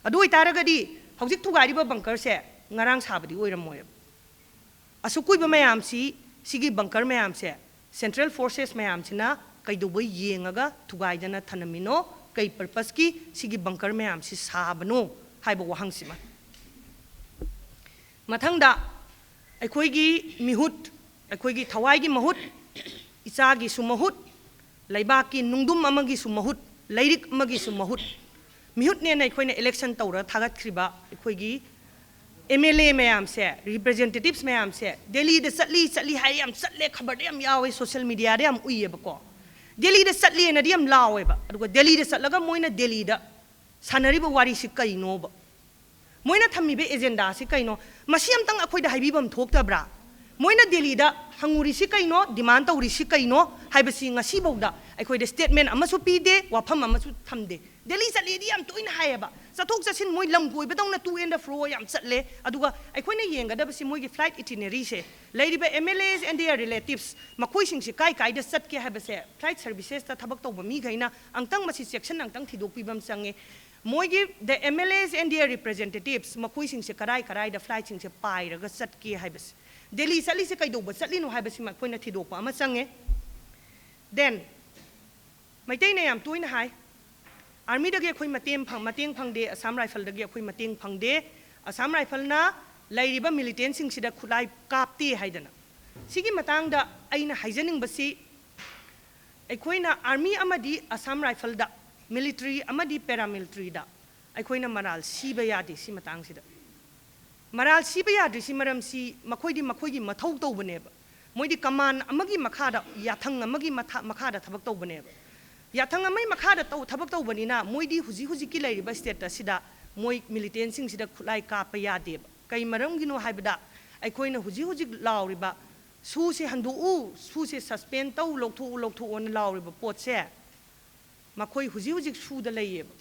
ꯑꯗꯨ ꯑꯣꯏꯇꯥꯔꯒꯗꯤ ꯍꯧꯖꯤꯛ ꯊꯨꯒꯥꯏꯔꯤꯕ ꯕꯪꯀꯔꯁꯦ ꯉꯔꯥꯡ ꯁꯥꯕꯗꯤ ꯑꯣꯏꯔꯝꯃꯣꯏꯕ꯫ ꯑꯁꯨꯛ ꯀꯨꯏꯕ ꯃꯌꯥꯝꯁꯤ, ꯁꯤꯒꯤ ꯕꯪꯀꯔ ꯃꯌꯥꯝꯁꯦ, ꯁꯦꯟꯇ꯭ꯔꯦꯜ ꯐꯣꯔꯁꯦꯁ ꯃꯌꯥꯝꯁꯤꯅ ꯀꯩꯗꯧꯕꯩ ꯌꯦꯡꯉꯒ ꯊꯨꯒꯥꯏꯗꯅ ꯊꯅꯝꯃꯤꯅꯣ? ꯀꯩ ꯄꯔꯄꯁꯀꯤ ꯁꯤꯒꯤ ꯕꯪꯀꯔ ꯃꯌꯥꯝꯁꯤ ꯁꯥꯕꯅꯣ ꯍꯥꯏꯕ ꯋꯥꯍꯪꯁꯤꯃ꯫ ꯃꯊꯪꯗ, ꯑꯩꯈꯣꯏꯒꯤ ꯃꯤꯍꯨꯠ, ꯑꯩꯈꯣꯏꯒꯤ ꯊꯋꯥꯏꯒꯤ ꯃꯍꯨꯠ, ꯏꯆꯥꯒꯤꯁꯨ ꯃꯍꯨꯠ, ꯂꯩꯕꯥꯛꯀꯤ ꯅꯨꯡꯗꯨꯝ ꯑꯃꯒꯤꯁꯨ ꯃꯍꯨꯠ, ꯂꯩꯔꯤꯛ ꯑꯃꯒꯤꯁꯨ ꯃꯍꯨꯠ, ꯃꯤꯍꯨꯠꯅꯦꯅ ꯑꯩꯈꯣꯏꯅ ꯏꯂꯦꯛꯁꯟ ꯇꯧꯔ ꯊꯥꯒꯠꯈ꯭ꯔꯤꯕ ꯑꯩꯈꯣꯏꯒꯤ ꯑꯦꯝ ꯑꯦꯜ ꯑꯦ ꯃꯌꯥꯝꯁꯦ, ꯔꯤꯄ꯭ꯔꯖꯦꯟꯇꯦꯇꯤꯚꯁ ꯃꯌꯥꯝꯁꯦ, ꯗꯦꯜꯂꯤꯗ ꯆꯠꯂꯤ, ꯆꯠꯂꯤ ꯍꯥꯏ, ꯌꯥꯝ ꯆꯠꯂꯦ, ꯈꯕꯔꯗ ꯌꯥꯝ ꯌꯥꯎꯋꯦ, ꯁꯣꯁꯦꯜ ꯃꯤꯗꯤꯌꯥꯗ ꯌꯥꯝ ꯎꯏꯌꯦꯕꯀꯣ꯫ ꯗꯦꯜꯂꯤꯗ ꯆꯠꯂꯦꯅꯗꯤ ꯌꯥꯝ ꯂꯥꯎꯋꯦꯕ, ꯑꯗꯨꯒ ꯗꯦꯜꯂꯤꯗ ꯆꯠꯂꯒ ꯃꯣꯏꯅ ꯗꯦꯜꯂꯤꯗ ꯁꯥꯟꯅꯔꯤꯕ ꯋꯥꯔꯤꯁꯤ ꯀꯩꯅꯣꯕ? ꯃꯣꯏꯅ ꯊꯝꯃꯤꯕ ꯑꯦꯖꯦꯟꯗꯥꯁꯤ ꯀꯩꯅꯣ? ꯃꯁꯤ ꯑꯝꯇꯪ ꯑꯩꯈꯣꯏꯗ ꯍꯥꯏꯕꯤꯐꯝ ꯊꯣꯛꯇꯕ꯭ꯔꯥ? ꯃꯣꯏꯅ ꯗꯦꯜꯂꯤꯗ ꯍꯪꯉꯨꯔꯤꯁꯤ ꯀꯩꯅꯣ, ꯗꯤꯃꯥꯟ ꯇꯧꯔꯤꯁꯤ ꯀꯩꯅꯣ ꯍꯥꯏꯕꯁꯤ ꯉꯁꯤꯐꯥꯎꯗ ꯑꯩꯈꯣꯏꯗ ꯁ꯭ꯇꯦꯠꯃꯦꯟ ꯑꯃꯁꯨ ꯄꯤꯗꯦ, ꯋꯥꯐꯝ ꯑꯃꯁꯨ ꯊꯝꯗꯦ꯫ ꯗꯦꯜꯂꯤ ꯆꯠꯂꯦꯗꯤ ꯌꯥꯝ ꯇꯣꯏꯅ ꯍꯥꯏꯌꯦꯕ, ꯆꯠꯊꯣꯛ ꯆꯠꯁꯤꯟ ꯃꯣꯏ ꯂꯝ ꯀꯣꯏꯕꯗꯧꯅ to and fro ꯌꯥꯝ ꯆꯠꯂꯦ꯫ ꯑꯗꯨꯒ ꯑꯩꯈꯣꯏꯅ ꯌꯦꯡꯒꯗꯕꯁꯤ ꯃꯣꯏꯒꯤ ꯐ꯭ꯂꯥꯏꯠ ꯏꯇꯤꯅꯔꯤꯁꯦ, ꯂꯩꯔꯤꯕ M L As and their relatives, ꯃꯈꯣꯏꯁꯤꯡꯁꯤ ꯀꯥꯏ ꯀꯥꯏꯗ ꯆꯠꯀꯦ ꯍꯥꯏꯕꯁꯦ ꯐ꯭ꯂꯥꯏꯠ ꯁꯔꯚꯤꯁꯦꯁꯇ ꯊꯕꯛ ꯇꯧꯕ ꯃꯤꯈꯩꯅ ꯑꯝꯇꯪ ꯃꯁꯤ ꯆꯦꯛꯁꯤꯟ ꯑꯝꯇꯪ ꯊꯤꯗꯣꯛꯄꯤꯕ ꯑꯃ ꯆꯪꯉꯦ꯫ ꯃꯣꯏꯒꯤ the M L As and their representatives, ꯃꯈꯣꯏꯁꯤꯡꯁꯦ ꯀꯔꯥꯏ ꯀꯔꯥꯏꯗ ꯐ꯭ꯂꯥꯏꯠꯁꯤꯡꯁꯦ ꯄꯥꯏꯔꯒ ꯆꯠꯀꯦ ꯍꯥꯏꯕꯁꯦ, ꯗꯦꯜꯂꯤ ꯆꯠꯂꯤꯁꯦ ꯀꯩꯗꯧꯕ ꯆꯠꯂꯤꯅꯣ ꯍꯥꯏꯕꯁꯤꯃ ꯑꯩꯈꯣꯏꯅ ꯊꯤꯗꯣꯛꯄ ꯑꯃ ꯆꯪꯉꯦ꯫ Then, ꯃꯩꯇꯩꯅ ꯌꯥꯝ ꯇꯣꯏꯅ ꯍꯥꯏ, ꯑꯥꯔꯃꯤꯗꯒꯤ ꯑꯩꯈꯣꯏ ꯃꯇꯦꯡ ꯐꯪ-, ꯃꯇꯦꯡ ꯐꯪꯗꯦ, ꯑꯁꯥꯝ ꯔꯥꯏꯐꯜꯗꯒꯤ ꯑꯩꯈꯣꯏ ꯃꯇꯦꯡ ꯐꯪꯗꯦ, ꯑꯁꯥꯝ ꯔꯥꯏꯐꯜꯅ ꯂꯩꯔꯤꯕ ꯃꯤꯂꯤꯇꯦꯟꯁꯤꯡꯁꯤꯗ ꯈꯨꯠꯂꯥꯏ ꯀꯥꯞꯇꯦ ꯍꯥꯏꯗꯅ꯫ ꯁꯤꯒꯤ ꯃꯇꯥꯡꯗ ꯑꯩꯅ ꯍꯥꯏꯖꯅꯤꯡꯕꯁꯤ, ꯑꯩꯈꯣꯏꯅ ꯑꯥꯔꯃꯤ ꯑꯃꯗꯤ ꯑꯁꯥꯝ ꯔꯥꯏꯐꯜꯗ, ꯃꯤꯂꯤꯇꯔꯤ ꯑꯃꯗꯤ ꯄꯦꯔꯥꯃꯤꯂꯤꯇꯔꯤꯗ ꯑꯩꯈꯣꯏꯅ ꯃꯔꯥꯜ ꯁꯤꯕ ꯌꯥꯗꯦ꯫ ꯁꯤ ꯃꯇꯥꯡꯁꯤꯗ ꯃꯔꯥꯜ ꯁꯤꯕ ꯌꯥꯗ꯭ꯔꯤꯁꯤ ꯃꯔꯝꯁꯤ ꯃꯈꯣꯏꯗꯤ ꯃꯈꯣꯏꯒꯤ ꯃꯊꯧ ꯇꯧꯕꯅꯦꯕ꯫ ꯃꯣꯏꯗꯤ ꯀꯃꯥꯟ ꯑꯃꯒꯤ ꯃꯈꯥꯗ, ꯌꯥꯊꯪ ꯑꯃꯒꯤ ꯃꯊꯥ-, ꯃꯈꯥꯗ ꯊꯕꯛ ꯇꯧꯕꯅꯦꯕ꯫ ꯌꯥꯊꯪ ꯑꯃꯒꯤ ꯃꯈꯥꯗ ꯇꯧ-, ꯊꯕꯛ ꯇꯧꯕꯅꯤꯅ ꯃꯣꯏꯗꯤ ꯍꯧꯖꯤꯛ ꯍꯧꯖꯤꯛꯀꯤ ꯂꯩꯔꯤꯕ ꯁ꯭ꯇꯦꯇꯁꯁꯤꯗ ꯃꯣꯏ ꯃꯤꯂꯤꯇꯦꯟꯁꯤꯡꯁꯤꯗ ꯈꯨꯠꯂꯥꯏ ꯀꯥꯞꯄ ꯌꯥꯗꯦꯕ꯫ ꯀꯩ ꯃꯔꯝꯒꯤꯅꯣ ꯍꯥꯏꯕꯗ, ꯑꯩꯈꯣꯏꯅ ꯍꯧꯖꯤꯛ ꯍꯧꯖꯤꯛ ꯂꯥꯎꯔꯤꯕ "ꯁꯨꯁꯦ ꯍꯟꯗꯣꯛꯎ, ꯁꯨꯁꯦ ꯁꯁꯄꯦꯟ ꯇꯧ, ꯂꯧꯊꯣꯛꯎ, ꯂꯧꯊꯣꯛꯑꯣꯅ" ꯂꯥꯎꯔꯤꯕ ꯄꯣꯠꯁꯦ, ꯃꯈꯣꯏ ꯍꯧꯖꯤꯛ ꯍꯧꯖꯤꯛ ꯁꯨꯗ ꯂꯩꯌꯦꯕ꯫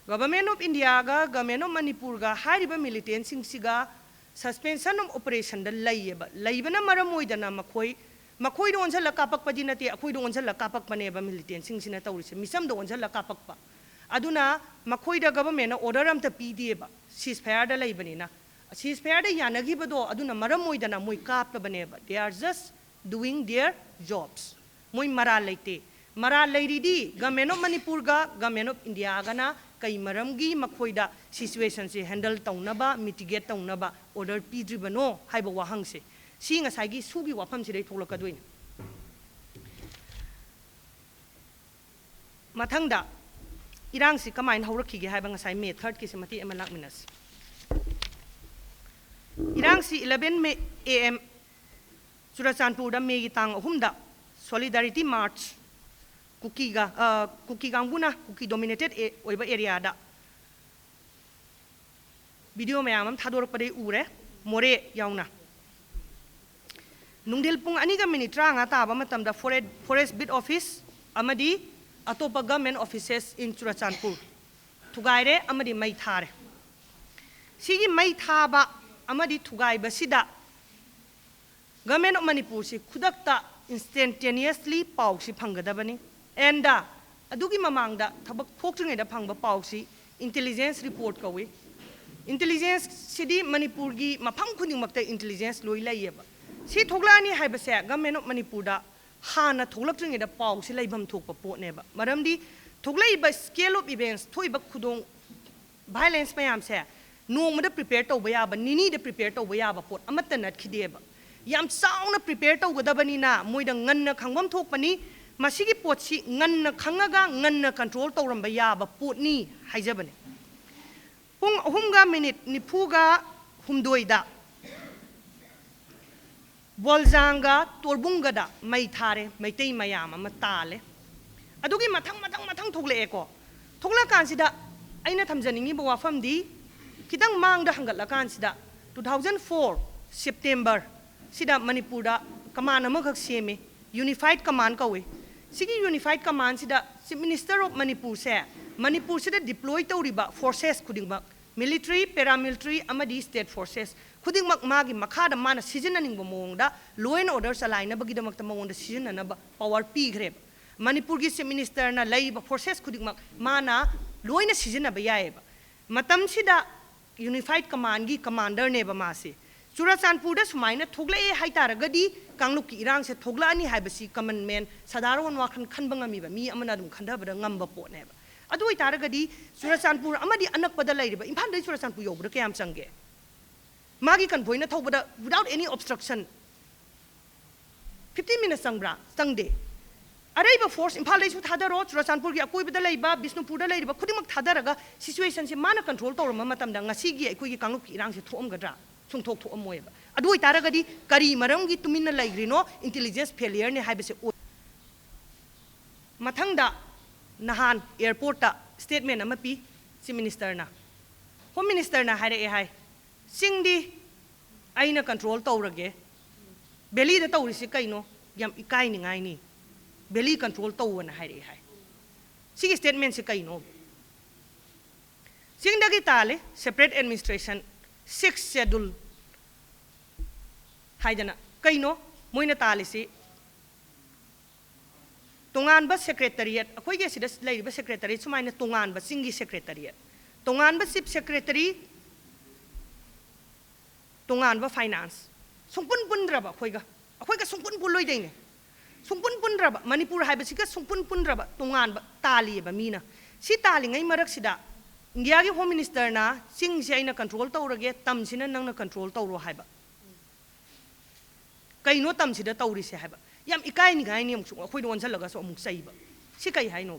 Government of Indiaꯒ Government of ꯃꯅꯤꯄꯨꯔꯒ ꯍꯥꯏꯔꯤꯕ ꯃꯤꯂꯤꯇꯦꯟꯁꯤꯡꯁꯤꯒ suspension of operationꯗ ꯂꯩꯌꯦꯕ꯫ ꯂꯩꯕꯅ ꯃꯔꯝ ꯑꯣꯏꯗꯅ ꯃꯈꯣꯏ, ꯃꯈꯣꯏꯗ ꯑꯣꯟꯁꯤꯜꯂꯒ ꯀꯥꯞꯄꯛꯄꯗꯤ ꯅꯠꯇꯦ, ꯑꯩꯈꯣꯏꯗ ꯑꯣꯟꯁꯤꯜꯂꯒ ꯀꯥꯞꯄꯛꯄꯅꯦꯕ ꯃꯤꯂꯤꯇꯦꯟꯁꯤꯡꯁꯤꯅ ꯇꯧꯔꯤꯁꯦ, ꯃꯤꯆꯝꯗ ꯑꯣꯟꯁꯤꯜꯂꯒ ꯀꯥꯞꯄꯛꯄ꯫ ꯑꯗꯨꯅ ꯃꯈꯣꯏꯗ governmentꯅ order ꯑꯝꯇ ꯄꯤꯗꯦꯕ, ceasefireda ꯂꯩꯕꯅꯤꯅ꯫ ꯁꯤꯁ ꯐꯌꯥꯔꯗ ꯌꯥꯅꯈꯤꯕꯗꯣ ꯑꯗꯨꯅ ꯃꯔꯝ ꯑꯣꯏꯗꯅ ꯃꯣꯏ ꯀꯥꯞꯂꯕꯅꯦꯕ꯫ They are just doing their jobs. ꯃꯣꯏ ꯃꯔꯥꯜ ꯂꯩꯇꯦ꯫ ꯃꯔꯥꯜ ꯂꯩꯔꯤꯗꯤ ꯒꯃꯦꯟ ꯑꯣꯐ ꯃꯅꯤꯄꯨꯔꯒ ꯒꯃꯦꯟ ꯑꯣꯐ ꯏꯟꯗꯤꯌꯥꯒꯅ ꯀꯩ ꯃꯔꯝꯒꯤ ꯃꯈꯣꯏꯗ ꯁꯤꯆꯨꯋꯦꯁꯟꯁꯦ ꯍꯦꯟꯗꯜ ꯇꯧꯅꯕ, ꯃꯤꯇꯤꯒꯦꯠ ꯇꯧꯅꯕ ꯑꯣꯔꯗꯔ ꯄꯤꯗ꯭ꯔꯤꯕꯅꯣ ꯍꯥꯏꯕ ꯋꯥꯍꯪꯁꯦ, ꯁꯤ ꯉꯁꯥꯏꯒꯤ ꯁꯨꯒꯤ ꯋꯥꯐꯝꯁꯤꯗꯩ ꯊꯣꯛꯂꯛꯀꯗꯣꯏꯅꯤ꯫ ꯃꯊꯪꯗ ꯏꯔꯥꯡꯁꯤ ꯀꯃꯥꯏꯅ ꯍꯧꯔꯛꯈꯤꯒꯦ ꯍꯥꯏꯕ ꯉꯁꯥꯏ ꯃꯦ ꯊꯥꯔꯠꯀꯤꯁꯦ ꯃꯇꯦꯛ ꯑꯃ ꯂꯥꯛꯃꯤꯟꯅꯁꯤ꯫ ꯏꯔꯥꯡꯁꯤ eleven May A M ꯆꯨꯔꯆꯥꯟꯄꯨꯔꯗ ꯃꯦꯒꯤ ꯇꯥꯡ ꯑꯍꯨꯝꯗ ꯁꯣꯂꯤꯗꯥꯔꯤꯇꯤ ꯃꯥꯔꯆ, ꯀꯨꯀꯤꯒ, ꯑ, ꯀꯨꯀꯤ ꯀꯥꯡꯕꯨꯅ, ꯀꯨꯀꯤ ꯗꯣꯃꯤꯅꯦꯇꯦꯠ ꯑꯣꯏꯕ ꯑꯦꯔꯤꯌꯥꯗ ꯚꯤꯗꯤꯑꯣ ꯃꯌꯥꯝ ꯑꯃ ꯊꯥꯗꯣꯔꯛꯄꯗꯩ ꯎꯔꯦ, ꯃꯣꯔꯦ ꯌꯥꯎꯅ꯫ ꯅꯨꯡꯊꯤꯜ ꯄꯨꯡ ꯑꯅꯤꯒ ꯃꯤꯅꯤꯠ ꯇꯔꯥꯃꯉꯥ ꯇꯥꯕ ꯃꯇꯝꯗ ꯐꯣꯔꯦ-, ꯐꯣꯔꯦꯁ ꯕꯤꯠ ꯑꯣꯐꯤꯁ ꯑꯃꯗꯤ ꯑꯇꯣꯞꯄ government offices in ꯆꯨꯔꯆꯥꯟꯄꯨꯔ ꯊꯨꯒꯥꯏꯔꯦ ꯑꯃꯗꯤ ꯃꯩ ꯊꯥꯔꯦ꯫ ꯁꯤꯒꯤ ꯃꯩ ꯊꯥꯕ ꯑꯃꯗꯤ ꯊꯨꯒꯥꯏꯕꯁꯤꯗ Government of ꯃꯅꯤꯄꯨꯔꯁꯤ ꯈꯨꯗꯛꯇ instantaneously ꯄꯥꯎꯁꯤ ꯐꯪꯒꯗꯕꯅꯤ꯫ And ꯑꯗꯨꯒꯤ ꯃꯃꯥꯡꯗ ꯊꯕꯛ ꯊꯣꯛꯇ꯭ꯔꯤꯉꯩꯗ ꯐꯪꯕ ꯄꯥꯎꯁꯤ intelligence report ꯀꯧꯏ꯫ Intelligence ꯁꯤꯗꯤ ꯃꯅꯤꯄꯨꯔꯒꯤ ꯃꯐꯝ ꯈꯨꯗꯤꯡꯃꯛꯇ intelligence ꯂꯣꯏ ꯂꯩꯌꯦꯕ꯫ ꯁꯤ ꯊꯣꯛꯂꯛꯑꯅꯤ ꯍꯥꯏꯕꯁꯦ Government of ꯃꯅꯤꯄꯨꯔꯗ ꯍꯥꯟꯅ ꯊꯣꯛꯂꯛꯇ꯭ꯔꯤꯉꯩꯗ ꯄꯥꯎꯁꯤ ꯂꯩꯐꯝ ꯊꯣꯛꯄ ꯄꯣꯠꯅꯦꯕ꯫ ꯃꯔꯝꯗꯤ ꯊꯣꯛꯂꯛꯏꯕ scale of events, ꯊꯣꯛꯏꯕ ꯈꯨꯗꯣꯡ violence ꯃꯌꯥꯝꯁꯦ ꯅꯣꯡꯃꯗ prepare ꯇꯧꯕ ꯌꯥꯕ, ꯅꯤꯅꯤꯗ prepare ꯇꯧꯕ ꯌꯥꯕ ꯄꯣꯠ ꯑꯃꯠꯇ ꯅꯠꯈꯤꯗꯦꯕ꯫ ꯌꯥꯝ ꯆꯥꯎꯅ prepare ꯇꯧꯒꯗꯕꯅꯤꯅ ꯃꯣꯏꯗ ꯉꯟꯅ ꯈꯪꯐꯝ ꯊꯣꯛꯄꯅꯤ꯫ ꯃꯁꯤꯒꯤ ꯄꯣꯠꯁꯤ ꯉꯟꯅ ꯈꯪꯉꯒ ꯉꯟꯅ control ꯇꯧꯔꯝꯕ ꯌꯥꯕ ꯄꯣꯠꯅꯤ ꯍꯥꯏꯖꯕꯅꯤ꯫ ꯄꯨꯡ ꯑꯍꯨꯝꯒ ꯃꯤꯅꯤꯠ ꯅꯤꯐꯨꯒ ꯍꯨꯝꯗꯣꯏꯗ ꯕꯣꯜꯖꯥꯡꯒ ꯇꯣꯔꯕꯨꯡꯒꯗ ꯃꯩ ꯊꯥꯔꯦ, ꯃꯩꯇꯩ ꯃꯌꯥꯝ ꯑꯃ ꯇꯥꯜꯂꯦ꯫ ꯑꯗꯨꯒꯤ ꯃꯊꯪ, ꯃꯊꯪ, ꯃꯊꯪ ꯊꯣꯛꯂꯛꯑꯦꯀꯣ꯫ ꯊꯣꯛꯂꯛꯑꯀꯥꯟꯁꯤꯗ ꯑꯩꯅ ꯊꯝꯖꯅꯤꯡꯉꯤꯕ ꯋꯥꯐꯝꯗꯤ, ꯈꯤꯇꯪ ꯃꯥꯡꯗ ꯍꯪꯒꯠꯂꯀꯥꯟꯁꯤꯗ, two thousand four September ꯁꯤꯗ ꯃꯅꯤꯄꯨꯔꯗ command ꯑꯃꯈꯛ ꯁꯦꯝꯃꯦ, Unified Command ꯀꯧꯏ꯫ ꯁꯤꯒꯤ Unified Command ꯁꯤꯗ Chief Minister of ꯃꯅꯤꯄꯨꯔꯁꯦ ꯃꯅꯤꯄꯨꯔꯁꯤꯗ deploy ꯇꯧꯔꯤꯕ forces ꯈꯨꯗꯤꯡꯃꯛ, military, paramilitary ꯑꯃꯗꯤ state forces ꯈꯨꯗꯤꯡꯃꯛ ꯃꯥꯒꯤ ꯃꯈꯥꯗ ꯃꯥꯅ ꯁꯤꯖꯤꯟꯅꯅꯤꯡꯕ ꯃꯑꯣꯡꯗ law and order ꯆꯂꯥꯏꯅꯕꯒꯤꯗꯃꯛꯇ ꯃꯉꯣꯟꯗ ꯁꯤꯖꯤꯟꯅꯅꯕ power ꯄꯤꯈ꯭ꯔꯦꯕ꯫ ꯃꯅꯤꯄꯨꯔꯒꯤ Chief Minister ꯅ ꯂꯩꯔꯤꯕ forces ꯈꯨꯗꯤꯡꯃꯛ ꯃꯥꯅ ꯂꯣꯏꯅ ꯁꯤꯖꯤꯟꯅꯕ ꯌꯥꯏꯑꯕ꯫ ꯃꯇꯝꯁꯤꯗ Unified Commandꯒꯤ commanderꯅꯦꯕ ꯃꯥꯁꯦ꯫ ꯆꯨꯔꯆꯥꯟꯄꯨꯔꯗ ꯁꯨꯃꯥꯏꯅ ꯊꯣꯛꯂꯛꯑꯦ ꯍꯥꯏꯇꯥꯔꯒꯗꯤ ꯀꯥꯡꯂꯨꯞꯀꯤ ꯏꯔꯥꯡꯁꯦ ꯊꯣꯛꯂꯛꯑꯅꯤ ꯍꯥꯏꯕꯁꯤ common man, ꯁꯥꯙꯥꯔꯣꯟ ꯋꯥꯈꯜ ꯈꯟꯕ ꯉꯝꯃꯤꯕ ꯃꯤ ꯑꯃꯅ ꯑꯗꯨꯝ ꯈꯟꯊꯕꯗ ꯉꯝꯕ ꯄꯣꯠꯅꯦꯕ꯫ ꯑꯗꯨ ꯑꯣꯏꯇꯥꯔꯒꯗꯤ ꯆꯨꯔꯆꯥꯟꯄꯨꯔ ꯑꯃꯗꯤ ꯑꯅꯛꯄꯗ ꯂꯩꯔꯤꯕ, ꯏꯝꯐꯥꯜꯗꯒꯤ ꯆꯨꯔꯆꯥꯟꯄꯨꯔ ꯌꯧꯕꯗ ꯀꯌꯥꯝ ꯆꯪꯒꯦ? ꯃꯥꯒꯤ convoyꯅ ꯊꯧꯕꯗ without any obstruction fifteen minutes ꯆꯪꯕ꯭ꯔꯥ? ꯆꯪꯗꯦ꯫ ꯑꯔꯩꯕ force ꯏꯝꯐꯥꯜꯗꯩꯁꯨ ꯊꯥꯗꯔꯣ, ꯆꯨꯔꯆꯥꯟꯄꯨꯔꯒꯤ ꯑꯀꯣꯏꯕꯗ ꯂꯩꯕ, ꯕꯤꯁꯅꯨꯄꯨꯔꯗ ꯂꯩꯔꯤꯕ ꯈꯨꯗꯤꯡꯃꯛ ꯊꯥꯗꯔꯒ situationꯁꯦ ꯃꯥꯅ control ꯇꯧꯔꯝꯕ ꯃꯇꯝꯗ ꯉꯁꯤꯒꯤ ꯑꯩꯈꯣꯏꯒꯤ ꯀꯥꯡꯂꯨꯞꯀꯤ ꯏꯔꯥꯡꯁꯦ ꯊꯣꯛꯑꯝꯒꯗ꯭ꯔꯥ? ꯁꯨꯡꯊꯣꯛ ꯊꯣꯛꯑꯝꯃꯣꯏꯕ꯫ ꯑꯗꯨ ꯑꯣꯏꯇꯥꯔꯒꯗꯤ ꯀꯔꯤ ꯃꯔꯝꯒꯤ ꯇꯨꯃꯤꯟꯅ ꯂꯩꯈ꯭ꯔꯤꯅꯣ? Intelligence failureꯅꯦ ꯍꯥꯏꯕꯁꯦ ꯑꯣꯏ꯫ ꯃꯊꯪꯗ ꯅꯍꯥꯟ airportꯇ statement ꯑꯃ ꯄꯤ Chief Ministerꯅ꯫ Home Ministerꯅ ꯍꯥꯏꯔꯛꯑꯦ ꯍꯥꯏ, "ꯆꯤꯡꯗꯤ ꯑꯩꯅ control ꯇꯧꯔꯒꯦ, valleyꯗ ꯇꯧꯔꯤꯁꯤ ꯀꯩꯅꯣ? ꯌꯥꯝ ꯏꯀꯥꯏꯅꯤꯡꯉꯥꯏꯅꯤ, valley control ꯇꯧꯑꯣꯅ ꯍꯥꯏꯔꯛꯑꯦ" ꯍꯥꯏ꯫ ꯁꯤꯒꯤ statementꯁꯤ ꯀꯩꯅꯣ? ꯆꯤꯡꯗꯒꯤ ꯇꯥꯜꯂꯤ, separate administration, sixth schedule ꯍꯥꯏꯗꯅ꯫ ꯀꯩꯅꯣ ꯃꯣꯏꯅ ꯇꯥꯜꯂꯤꯁꯤ? ꯇꯣꯉꯥꯟꯕ secretariat, ꯑꯩꯈꯣꯏꯒꯤ ꯑꯁꯤꯗ ꯂꯩꯔꯤꯕ secretariat ꯁꯨꯃꯥꯏꯅ ꯇꯣꯉꯥꯟꯕ ꯆꯤꯡꯒꯤ secretariat, ꯇꯣꯉꯥꯟꯕ chief secretary, ꯇꯣꯉꯥꯟꯕ finance, ꯁꯨꯡꯄꯨꯟ ꯄꯨꯟꯗ꯭ꯔꯕ ꯑꯩꯈꯣꯏꯒ, ꯑꯩꯈꯣꯏꯒ ꯁꯨꯡꯄꯨꯟ ꯄꯨꯜꯂꯣꯏꯗꯣꯏꯅꯦ꯫ ꯁꯨꯡꯄꯨꯟ ꯄꯨꯟꯗ꯭ꯔꯕ, ꯃꯅꯤꯄꯨꯔ ꯍꯥꯏꯕꯁꯤꯒ ꯁꯨꯡꯄꯨꯟ ꯄꯨꯟꯗ꯭ꯔꯕ ꯇꯣꯉꯥꯟꯕ ꯇꯥꯜꯂꯤꯑꯕ ꯃꯤꯅ꯫ ꯁꯤ ꯇꯥꯜꯂꯤꯉꯩ ꯃꯔꯛꯁꯤꯗ ꯏꯟꯗꯤꯌꯥꯒꯤ Home Ministerꯅ ꯆꯤꯡꯁꯦ ꯑꯩꯅ control ꯇꯧꯔꯒꯦ, ꯇꯝꯁꯤꯅ ꯅꯪꯅ control ꯇꯧꯔꯣ ꯍꯥꯏꯕ꯫ ꯀꯩꯅꯣ ꯇꯝꯁꯤꯗ ꯇꯧꯔꯤꯁꯦ ꯍꯥꯏꯕ꯫ ꯌꯥꯝ ꯏꯀꯥꯏꯅꯤꯡꯉꯥꯏꯅꯤ꯫ ꯑꯃꯨꯛꯁꯨ ꯑꯩꯈꯣꯏꯗ ꯑꯣꯟꯁꯤꯜꯂꯒꯁꯨ ꯑꯃꯨꯛ ꯆꯩꯕ꯫ ꯁꯤ ꯀꯩ ꯍꯥꯏꯅꯣ?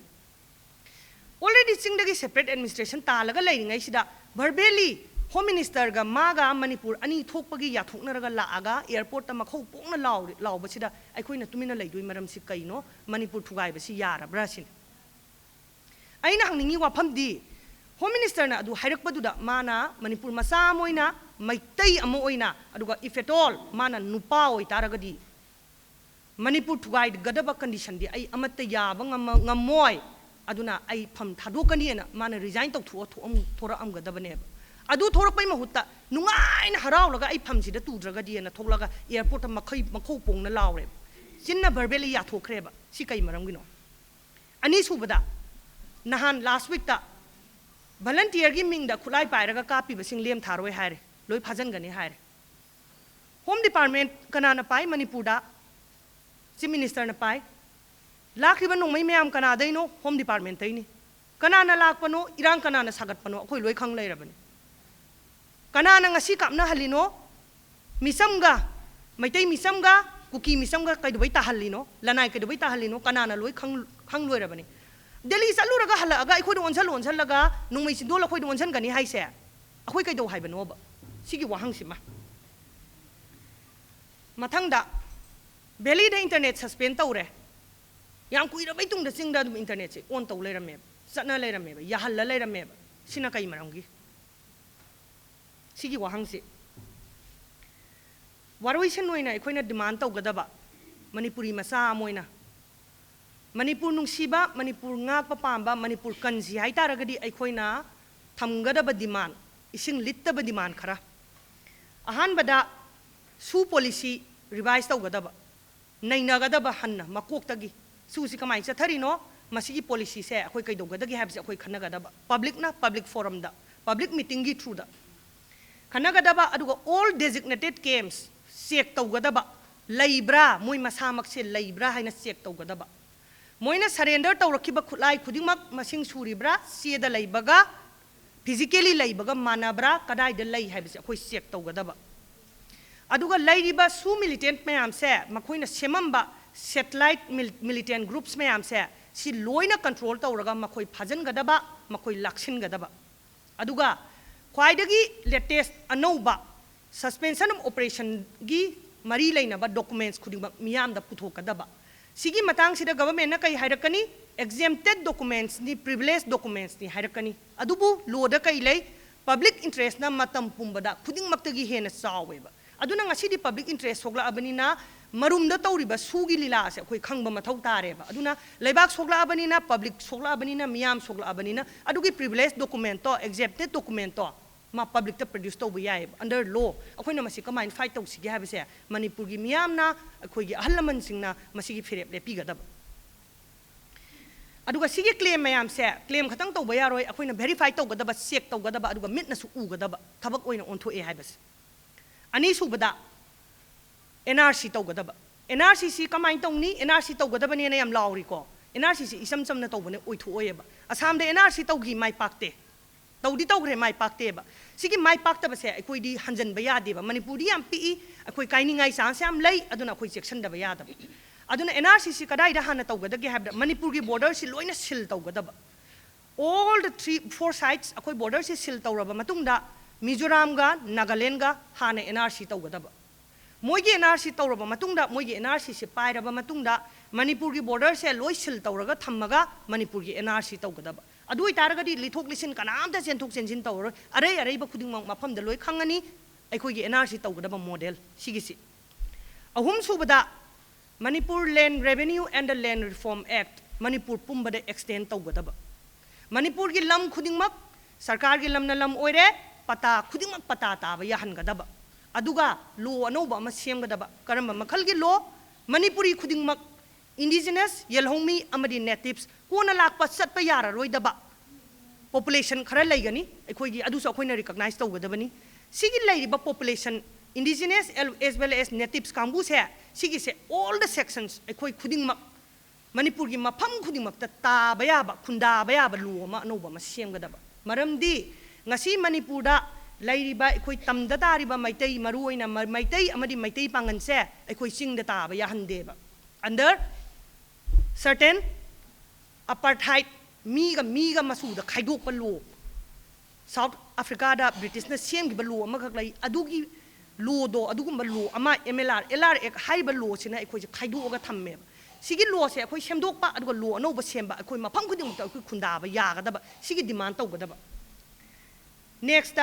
Already ꯆꯤꯡꯗꯒꯤ separate administration ꯇꯥꯜꯂꯒ ꯂꯩꯔꯤꯉꯩꯁꯤꯗ verbally Home Ministerꯒ ꯃꯥꯒ ꯃꯅꯤꯄꯨꯔ ꯑꯅꯤ ꯊꯣꯛꯄꯒꯤ ꯌꯥꯊꯣꯛꯅꯔꯒ ꯂꯥꯛꯑꯒ airportꯇ ꯃꯈꯧ ꯄꯣꯡꯅ ꯂꯥꯎꯔꯤ-, ꯂꯥꯎꯕꯁꯤꯗ ꯑꯩꯈꯣꯏꯅ ꯇꯨꯃꯤꯟꯅ ꯂꯩꯗꯣꯏ ꯃꯔꯝꯁꯤ ꯀꯩꯅꯣ? ꯃꯅꯤꯄꯨꯔ ꯊꯨꯒꯥꯏꯕꯁꯤ ꯌꯥꯔꯕ꯭ꯔꯥ ꯁꯤꯅꯤ꯫ ꯑꯩꯅ ꯍꯪꯅꯤꯡꯉꯤ ꯋꯥꯐꯝꯗꯤ, Home Ministerꯅ ꯑꯗꯨ ꯍꯥꯏꯔꯛꯄꯗꯨꯗ ꯃꯥꯅ ꯃꯅꯤꯄꯨꯔ ꯃꯆꯥ ꯑꯃ ꯑꯣꯏꯅ, ꯃꯩꯇꯩ ꯑꯃ ꯑꯣꯏꯅ, ꯑꯗꯨꯒ if at all ꯃꯥꯅ ꯅꯨꯄꯥ ꯑꯣꯏꯇꯥꯔꯒꯗꯤ ꯃꯅꯤꯄꯨꯔ ꯊꯨꯒꯥꯏꯒꯗꯕ conditionꯗꯤ ꯑꯩ ꯑꯃꯠꯇ ꯌꯥꯕ ꯉꯝꯃ-, ꯉꯝꯃꯣꯏ, ꯑꯗꯨꯅ ꯑꯩ ꯐꯝ ꯊꯥꯗꯣꯛꯀꯅꯤꯅ ꯃꯥꯅ resign ꯇꯧꯊꯣꯛꯑ ꯊꯣꯛꯑꯝ-, ꯊꯣꯔꯛꯑꯝꯒꯗꯕꯅꯦꯕ꯫ ꯑꯗꯨ ꯊꯣꯔꯛꯄꯩ ꯃꯍꯨꯠꯇ ꯅꯨꯡꯉꯥꯏꯅ ꯍꯔꯥꯎꯂꯒ ꯑꯩ ꯐꯝꯁꯤꯗ ꯇꯨꯗ꯭ꯔꯒꯗꯤꯅ ꯊꯣꯛꯂꯒ airportꯇ ꯃꯈꯩ-, ꯃꯈꯧ ꯄꯣꯡꯅ ꯂꯥꯎꯔꯦꯕ꯫ ꯆꯤꯟꯅ verbally ꯌꯥꯊꯣꯛꯈ꯭ꯔꯦꯕ꯫ ꯁꯤ ꯀꯩ ꯃꯔꯝꯒꯤꯅꯣ? ꯑꯅꯤꯁꯨꯕꯗ, ꯅꯍꯥꯟ last weekꯇ ꯚꯂꯟꯇꯤꯌꯔꯒꯤ ꯃꯤꯡꯗ ꯈꯨꯠꯂꯥꯏ ꯄꯥꯏꯔꯒ ꯀꯥꯞꯄꯤꯕꯁꯤꯡ ꯂꯦꯝ ꯊꯥꯔꯣꯏ ꯍꯥꯏꯔꯦ, ꯂꯣꯏ ꯐꯥꯖꯤꯟꯒꯅꯤ ꯍꯥꯏꯔꯦ꯫ ꯍꯣꯝ ꯗꯤꯄꯥꯔꯠꯃꯦꯟ ꯀꯅꯥꯅ ꯄꯥꯏ ꯃꯅꯤꯄꯨꯔꯗ? ꯆꯤꯐ ꯃꯤꯅꯤꯁꯇꯔꯅ ꯄꯥꯏ꯫ ꯂꯥꯛꯈꯤꯕ ꯅꯣꯡꯃꯩ ꯃꯌꯥꯝ ꯀꯅꯥꯗꯩꯅꯣ? ꯍꯣꯝ ꯗꯤꯄꯥꯔꯠꯃꯦꯟꯇꯩꯅꯤ꯫ ꯀꯅꯥꯅ ꯂꯥꯛꯄꯅꯣ? ꯏꯔꯥꯡ ꯀꯅꯥꯅ ꯁꯥꯒꯠꯄꯅꯣ? ꯑꯩꯈꯣꯏ ꯂꯣꯏ ꯈꯪ ꯂꯩꯔꯕꯅꯤ꯫ ꯀꯅꯥꯅ ꯉꯁꯤ ꯀꯥꯞꯅꯍꯜꯂꯤꯅꯣ? ꯃꯤꯆꯝꯒ, ꯃꯩꯇꯩ ꯃꯤꯆꯝꯒ ꯀꯨꯀꯤ ꯃꯤꯆꯝꯒ ꯀꯩꯗꯧꯕꯩ ꯇꯥꯍꯜꯂꯤꯅꯣ? ꯂꯅꯥꯏ ꯀꯩꯗꯧꯕꯩ ꯇꯥꯍꯜꯂꯤꯅꯣ? ꯀꯅꯥꯅ ꯂꯣꯏ ꯈꯪ, ꯈꯪ ꯂꯣꯏꯔꯕꯅꯤ꯫ ꯗꯦꯜꯂꯤ ꯆꯠꯂꯨꯔꯒ ꯍꯜꯂꯛꯑꯒ ꯑꯩꯈꯣꯏꯗ ꯑꯣꯟꯁꯜ ꯑꯣꯟꯁꯜꯂꯒ ꯅꯣꯡꯃꯩ ꯆꯤꯟꯗꯣꯜ ꯑꯩꯈꯣꯏꯗ ꯑꯣꯟꯁꯟꯒꯅꯤ ꯍꯥꯏꯁꯦ ꯑꯩꯈꯣꯏ ꯀꯩꯗꯧ ꯍꯥꯏꯕꯅꯣꯕ? ꯁꯤꯒꯤ ꯋꯥꯍꯪꯁꯤꯃ꯫ ꯃꯊꯪꯗ, ꯚꯦꯂꯤꯗ ꯏꯟꯇꯔꯅꯦꯠ ꯁꯁꯄꯦꯟ ꯇꯧꯔꯦ꯫ ꯌꯥꯝ ꯀꯨꯏꯔꯕꯩ ꯇꯨꯡꯗ ꯆꯤꯡꯗ ꯑꯗꯨꯝ ꯏꯟꯇꯔꯅꯦꯠꯁꯦ ꯑꯣꯟ ꯇꯧ ꯂꯩꯔꯝꯃꯦꯕ, ꯆꯠꯅ ꯂꯩꯔꯝꯃꯦꯕ, ꯌꯥꯍꯜꯂ ꯂꯩꯔꯝꯃꯦꯕ꯫ ꯁꯤꯅ ꯀꯩ ꯃꯔꯝꯒꯤ? ꯁꯤꯒꯤ ꯋꯥꯍꯪꯁꯤ ꯋꯥꯔꯣꯏꯁꯤꯟ ꯑꯣꯏꯅ ꯑꯩꯈꯣꯏꯅ ꯗꯤꯃꯥꯟ ꯇꯧꯒꯗꯕ, ꯃꯅꯤꯄꯨꯔꯤ ꯃꯆꯥ ꯑꯃ ꯑꯣꯏꯅ, ꯃꯅꯤꯄꯨꯔ ꯅꯨꯡꯁꯤꯕ, ꯃꯅꯤꯄꯨꯔ ꯉꯥꯛꯄ ꯄꯥꯝꯕ, ꯃꯅꯤꯄꯨꯔ ꯀꯟꯁꯤ ꯍꯥꯏꯇꯥꯔꯒꯗꯤ ꯑꯩꯈꯣꯏꯅ ꯊꯝꯒꯗꯕ ꯗꯤꯃꯥꯟ, ꯏꯁꯤꯡ ꯂꯤꯠꯇꯕ ꯗꯤꯃꯥꯟ ꯈꯔ꯫ ꯑꯍꯥꯟꯕꯗ, ꯁꯨ ꯄꯣꯂꯤꯁꯤ ꯔꯤꯚꯥꯏꯁ ꯇꯧꯒꯗꯕ, ꯅꯩꯅꯒꯗꯕ ꯍꯟꯅ ꯃꯀꯣꯛꯇꯒꯤ꯫ ꯁꯨꯁꯤ ꯀꯃꯥꯏꯅ ꯆꯠꯊꯔꯤꯅꯣ, ꯃꯁꯤꯒꯤ ꯄꯣꯂꯤꯁꯤꯁꯦ ꯑꯩꯈꯣꯏ ꯀꯩꯗꯧꯒꯗꯒꯦ ꯍꯥꯏꯕꯁꯦ ꯑꯩꯈꯣꯏ ꯈꯟꯅꯒꯗꯕ, ꯄꯕ꯭ꯂꯤꯛꯅ ꯄꯕ꯭ꯂꯤꯛ ꯐꯣꯔꯝꯗ, ꯄꯕ꯭ꯂꯤꯛ ꯃꯤꯇꯤꯡꯒꯤ ꯊ꯭ꯔꯨꯗ ꯈꯟꯅꯒꯗꯕ꯫ ꯑꯗꯨꯒ all designated camps ꯆꯦꯛ ꯇꯧꯒꯗꯕ, ꯂꯩꯕ꯭ꯔꯥ, ꯃꯣꯏ ꯃꯁꯥꯃꯛꯁꯦ ꯂꯩꯕ꯭ꯔꯥ ꯍꯥꯏꯅ ꯆꯦꯛ ꯇꯧꯒꯗꯕ꯫ ꯃꯣꯏꯅ ꯁꯔꯦꯟꯗꯔ ꯇꯧꯔꯛꯈꯤꯕ ꯈꯨꯠꯂꯥꯏ ꯈꯨꯗꯤꯡꯃꯛ ꯃꯁꯤꯡ ꯁꯨꯔꯤꯕ꯭ꯔꯥ, ꯆꯦꯗ ꯂꯩꯕꯒ, ꯐꯤꯖꯤꯀꯦꯂꯤ ꯂꯩꯕꯒ ꯃꯥꯟꯅꯕ꯭ꯔꯥ, ꯀꯗꯥꯏꯗ ꯂꯩ ꯍꯥꯏꯕꯁꯦ ꯑꯩꯈꯣꯏ ꯆꯦꯛ ꯇꯧꯒꯗꯕ꯫ ꯑꯗꯨꯒ ꯂꯩꯔꯤꯕ ꯁꯨ ꯃꯤꯂꯤꯇꯦꯟꯠ ꯃꯌꯥꯝꯁꯦ, ꯃꯈꯣꯏꯅ ꯁꯦꯝꯃꯝꯕ ꯁꯦꯇꯦꯂꯥꯏꯠ ꯃꯤꯂꯤꯇꯦꯟꯠ ꯒ꯭ꯔꯨꯞꯁ ꯃꯌꯥꯝꯁꯦ, ꯁꯤ ꯂꯣꯏꯅ ꯀꯟꯇ꯭ꯔꯣꯜ ꯇꯧꯔꯒ ꯃꯈꯣꯏ ꯐꯥꯖꯤꯟꯒꯗꯕ, ꯃꯈꯣꯏ ꯂꯥꯛꯁꯤꯟꯒꯗꯕ꯫ ꯑꯗꯨꯒ ꯈ꯭ꯋꯥꯏꯗꯒꯤ ꯂꯦꯇꯦꯁ ꯑꯅꯧꯕ ꯁꯁꯄꯦꯟꯁꯟ ꯑꯣꯐ ꯑꯣꯄꯔꯦꯁꯟꯒꯤ ꯃꯔꯤ ꯂꯩꯅꯕ ꯗꯣꯀꯨꯃꯦꯟꯠꯁ ꯈꯨꯗꯤꯡꯃꯛ ꯃꯤꯌꯥꯝꯗ ꯄꯨꯊꯣꯛꯀꯗꯕ꯫ ꯁꯤꯒꯤ ꯃꯇꯥꯡꯁꯤꯗ ꯒꯚꯔꯟꯃꯦꯟꯠꯅ ꯀꯩ ꯍꯥꯏꯔꯛꯀꯅꯤ? ꯑꯦꯛꯖꯦꯝꯇꯦꯗ ꯗꯣꯀꯨꯃꯦꯟꯠꯁꯅꯤ, ꯄ꯭ꯔꯤꯚꯤꯂꯦꯖ ꯗꯣꯀꯨꯃꯦꯟꯠꯁꯅꯤ ꯍꯥꯏꯔꯛꯀꯅꯤ꯫ ꯑꯗꯨꯕꯨ ꯂꯣꯗ ꯀꯩ ꯂꯩ? ꯄꯕ꯭ꯂꯤꯛ ꯏꯟꯇꯔꯦꯁꯅ ꯃꯇꯝ ꯄꯨꯝꯕꯗ ꯈꯨꯗꯤꯡꯃꯛꯇꯒꯤ ꯍꯦꯟꯅ ꯆꯥꯎꯋꯦꯕ꯫ ꯑꯗꯨꯅ ꯉꯁꯤꯗꯤ ꯄꯕ꯭ꯂꯤꯛ ꯏꯟꯇꯔꯦꯁ ꯊꯣꯛꯂꯛꯑꯕꯅꯤꯅ, ꯃꯔꯨꯝꯗ ꯇꯧꯔꯤꯕ ꯁꯨꯒꯤ ꯂꯤꯂꯥꯁꯦ ꯑꯩꯈꯣꯏ ꯈꯪꯕ ꯃꯊꯧ ꯇꯥꯔꯦꯕ꯫ ꯑꯗꯨꯅ ꯂꯩꯕꯥꯛ ꯁꯣꯛꯂꯛꯑꯕꯅꯤꯅ, ꯄꯕ꯭ꯂꯤꯛ ꯁꯣꯛꯂꯛꯑꯕꯅꯤꯅ, ꯃꯤꯌꯥꯝ ꯁꯣꯛꯂꯛꯑꯕꯅꯤꯅ, ꯑꯗꯨꯒꯤ ꯄ꯭ꯔꯤꯚꯤꯂꯦꯖ ꯗꯣꯀꯨꯃꯦꯟꯠꯇꯣ, ꯑꯦꯛꯖꯦꯝꯇꯦꯗ ꯗꯣꯀꯨꯃꯦꯟꯠꯇꯣ ꯃꯥ ꯄꯕ꯭ꯂꯤꯛꯇ ꯄ꯭ꯔꯗ꯭ꯌꯨꯁ ꯇꯧꯕ ꯌꯥꯏꯌꯦꯕ, ꯑꯟꯗꯔ ꯂꯣ꯫ ꯑꯩꯈꯣꯏꯅ ꯃꯁꯤ ꯀꯃꯥꯏꯅ ꯐꯥꯏꯠ ꯇꯧꯁꯤꯒꯦ ꯍꯥꯏꯕꯁꯦ ꯃꯅꯤꯄꯨꯔꯒꯤ ꯃꯤꯌꯥꯝꯅ, ꯑꯩꯈꯣꯏꯒꯤ ꯑꯍꯜ ꯂꯃꯟꯁꯤꯡꯅ ꯃꯁꯤꯒꯤ ꯐꯤꯔꯦꯞ ꯂꯦꯞꯄꯤꯒꯗꯕ꯫ ꯑꯗꯨꯒ ꯁꯤꯒꯤ claim ꯃꯌꯥꯝꯁꯦ claim ꯈꯛꯇꯪ ꯇꯧꯕ ꯌꯥꯔꯣꯏ, ꯑꯩꯈꯣꯏꯅ verify ꯇꯧꯒꯗꯕ, check ꯇꯧꯒꯗꯕ, ꯑꯗꯨꯒ ꯃꯤꯠꯅꯁꯨ ꯎꯒꯗꯕ ꯊꯕꯛ ꯑꯣꯏꯅ ꯑꯣꯟꯊꯣꯛꯑꯦ ꯍꯥꯏꯕꯁꯦ꯫ ꯑꯅꯤꯁꯨꯕꯗ NRC ꯇꯧꯒꯗꯕ꯫ NRC ꯁꯤ ꯀꯃꯥꯏꯅ ꯇꯧꯅꯤ? NRC ꯇꯧꯒꯗꯕꯅꯦꯅ ꯌꯥꯝ ꯂꯥꯎꯔꯤꯀꯣ꯫ NRC ꯁꯤ ꯏꯆꯝ ꯆꯝꯅ ꯇꯧꯕꯅꯦ, ꯑꯣꯏꯊꯣꯛꯑꯣꯏꯕ꯫ ꯑꯁꯥꯝꯗ NRC ꯇꯧꯈꯤ, ꯃꯥꯏ ꯄꯥꯛꯇꯦ꯫ ꯇꯧꯗꯤ ꯇꯧꯈ꯭ꯔꯦ, ꯃꯥꯏ ꯄꯥꯛꯇꯦꯕ꯫ ꯁꯤꯒꯤ ꯃꯥꯏ ꯄꯥꯛꯇꯕꯁꯦ ꯑꯩꯈꯣꯏꯗꯤ ꯍꯟꯖꯟꯕ ꯌꯥꯗꯦꯕ꯫ ꯃꯅꯤꯄꯨꯔꯗꯤ ꯌꯥꯝ ꯄꯤꯛꯏ, ꯑꯩꯈꯣꯏ ꯀꯥꯏꯅꯤꯡꯉꯥꯏ chance ꯌꯥꯝ ꯂꯩ, ꯑꯗꯨꯅ ꯑꯩꯈꯣꯏ ꯆꯦꯛꯁꯤꯟꯗꯕ ꯌꯥꯗꯕ꯫ ꯑꯗꯨꯅ NRC ꯁꯤ ꯀꯗꯥꯏꯗ ꯍꯥꯟꯅ ꯇꯧꯒꯗꯒꯦ ꯍꯥꯏꯕꯗ, ꯃꯅꯤꯄꯨꯔꯒꯤ border ꯁꯤ ꯂꯣꯏꯅ seal ꯇꯧꯒꯗꯕ꯫ All the three, four sides ꯑꯩꯈꯣꯏ border ꯁꯤ seal ꯇꯧꯔꯕ ꯃꯇꯨꯡꯗ, ꯃꯤꯖꯣꯔꯥꯝꯒ ꯅꯥꯒꯥꯂꯦꯟꯒ ꯍꯥꯟꯅ NRC ꯇꯧꯒꯗꯕ꯫ ꯃꯣꯏꯒꯤ NRC ꯇꯧꯔꯕ ꯃꯇꯨꯡꯗ, ꯃꯣꯏꯒꯤ NRC ꯁꯤ ꯄꯥꯏꯔꯕ ꯃꯇꯨꯡꯗ, ꯃꯅꯤꯄꯨꯔꯒꯤ border ꯁꯦ ꯂꯣꯏ seal ꯇꯧꯔꯒ ꯊꯝꯃꯒ ꯃꯅꯤꯄꯨꯔꯒꯤ NRC ꯇꯧꯒꯗꯕ꯫ ꯑꯗꯨ ꯑꯣꯏꯇꯥꯔꯒꯗꯤ ꯂꯤꯊꯣꯛ ꯂꯤꯁꯤꯟ ꯀꯅꯥꯝꯇ ꯆꯦꯟꯊꯣꯛ ꯆꯦꯟꯁꯤꯟ ꯇꯧꯔꯔꯣꯏ꯫ ꯑꯔꯩ ꯑꯔꯩꯕ ꯈꯨꯗꯤꯡꯃꯛ ꯃꯐꯝꯗ ꯂꯣꯏ ꯈꯪꯉꯅꯤ꯫ ꯑꯩꯈꯣꯏꯒꯤ NRC ꯇꯧꯒꯗꯕ model ꯁꯤꯒꯤꯁꯤ꯫ ꯑꯍꯨꯝꯁꯨꯕꯗ, Manipur Land Revenue and the Land Reform Act Manipur ꯄꯨꯝꯕꯗ extend ꯇꯧꯒꯗꯕ꯫ ꯃꯅꯤꯄꯨꯔꯒꯤ ꯂꯝ ꯈꯨꯗꯤꯡꯃꯛ ꯁꯔꯀꯥꯔꯒꯤ ꯂꯝꯅ ꯂꯝ ꯑꯣꯏꯔꯦ, ꯄꯇꯥ ꯈꯨꯗꯤꯡꯃꯛ ꯄꯇꯥ ꯇꯥꯕ ꯌꯥꯍꯟꯒꯗꯕ꯫ ꯑꯗꯨꯒ law ꯑꯅꯧꯕ ꯑꯃ ꯁꯦꯝꯒꯗꯕ꯫ ꯀꯔꯝꯕ ꯃꯈꯜꯒꯤ law? ꯃꯅꯤꯄꯨꯔꯤ ꯈꯨꯗꯤꯡꯃꯛ, indigenous, ꯌꯦꯜꯍꯧꯃꯤ ꯑꯃꯗꯤ natives, ꯀꯣꯟꯅ ꯂꯥꯛꯄ ꯆꯠꯄ ꯌꯥꯔꯔꯣꯏꯗꯕ population ꯈꯔ ꯂꯩꯒꯅꯤ ꯑꯩꯈꯣꯏꯒꯤ, ꯑꯗꯨꯁꯨ ꯑꯩꯈꯣꯏꯅ recognize ꯇꯧꯒꯗꯕꯅꯤ꯫ ꯁꯤꯒꯤ ꯂꯩꯔꯤꯕ population, indigenous as well as natives ꯀꯥꯡꯕꯨꯁꯦ, ꯁꯤꯒꯤꯁꯦ all the sections, ꯑꯩꯈꯣꯏ ꯈꯨꯗꯤꯡꯃꯛ, ꯃꯅꯤꯄꯨꯔꯒꯤ ꯃꯐꯝ ꯈꯨꯗꯤꯡꯃꯛꯇ ꯇꯥꯕ ꯌꯥꯕ, ꯈꯨꯟꯗꯥꯕ ꯌꯥꯕ law ꯑꯃ ꯑꯅꯧꯕ ꯑꯃ ꯁꯦꯝꯒꯗꯕ꯫ ꯃꯔꯝꯗꯤ ꯉꯁꯤ ꯃꯅꯤꯄꯨꯔꯗ ꯂꯩꯔꯤꯕ ꯑꯩꯈꯣꯏ ꯇꯝꯗ ꯇꯥꯔꯤꯕ ꯃꯩꯇꯩ, ꯃꯔꯨꯑꯣꯏꯅ ꯃ-, ꯃꯩꯇꯩ ꯑꯃꯗꯤ ꯃꯩꯇꯩ ꯄꯥꯉꯜꯁꯦ ꯑꯩꯈꯣꯏ ꯆꯤꯡꯗ ꯇꯥꯕ ꯌꯥꯍꯟꯗꯦꯕ꯫ Under certain apartheid, ꯃꯤꯒ ꯃꯤꯒ ꯃꯆꯨꯗ ꯈꯥꯏꯗꯣꯛꯄ law, South Africa ꯗ British ꯅ ꯁꯦꯝꯈꯤꯕ law ꯑꯃꯈꯛ ꯂꯩ꯫ ꯑꯗꯨꯒꯤ law ꯗꯣ, ꯑꯗꯨꯒꯨꯝꯕ law ꯑꯃ, MLR, LR Act ꯍꯥꯏꯔꯤꯕ law ꯁꯤꯅ ꯑꯩꯈꯣꯏꯁꯦ ꯈꯥꯏꯗꯣꯛꯑꯒ ꯊꯝꯃꯦꯕ꯫ ꯁꯤꯒꯤ law ꯁꯦ ꯑꯩꯈꯣꯏ ꯁꯦꯝꯗꯣꯛꯄ, ꯑꯗꯨꯒ law ꯑꯅꯧꯕ ꯁꯦꯝꯕ, ꯑꯩꯈꯣꯏ ꯃꯐꯝ ꯈꯨꯗꯤꯡꯃꯛꯇ ꯑꯩꯈꯣꯏ ꯈꯨꯟꯗꯥꯕ ꯌꯥꯒꯗꯕ, ꯁꯤꯒꯤ demand ꯇꯧꯒꯗꯕ꯫ Next,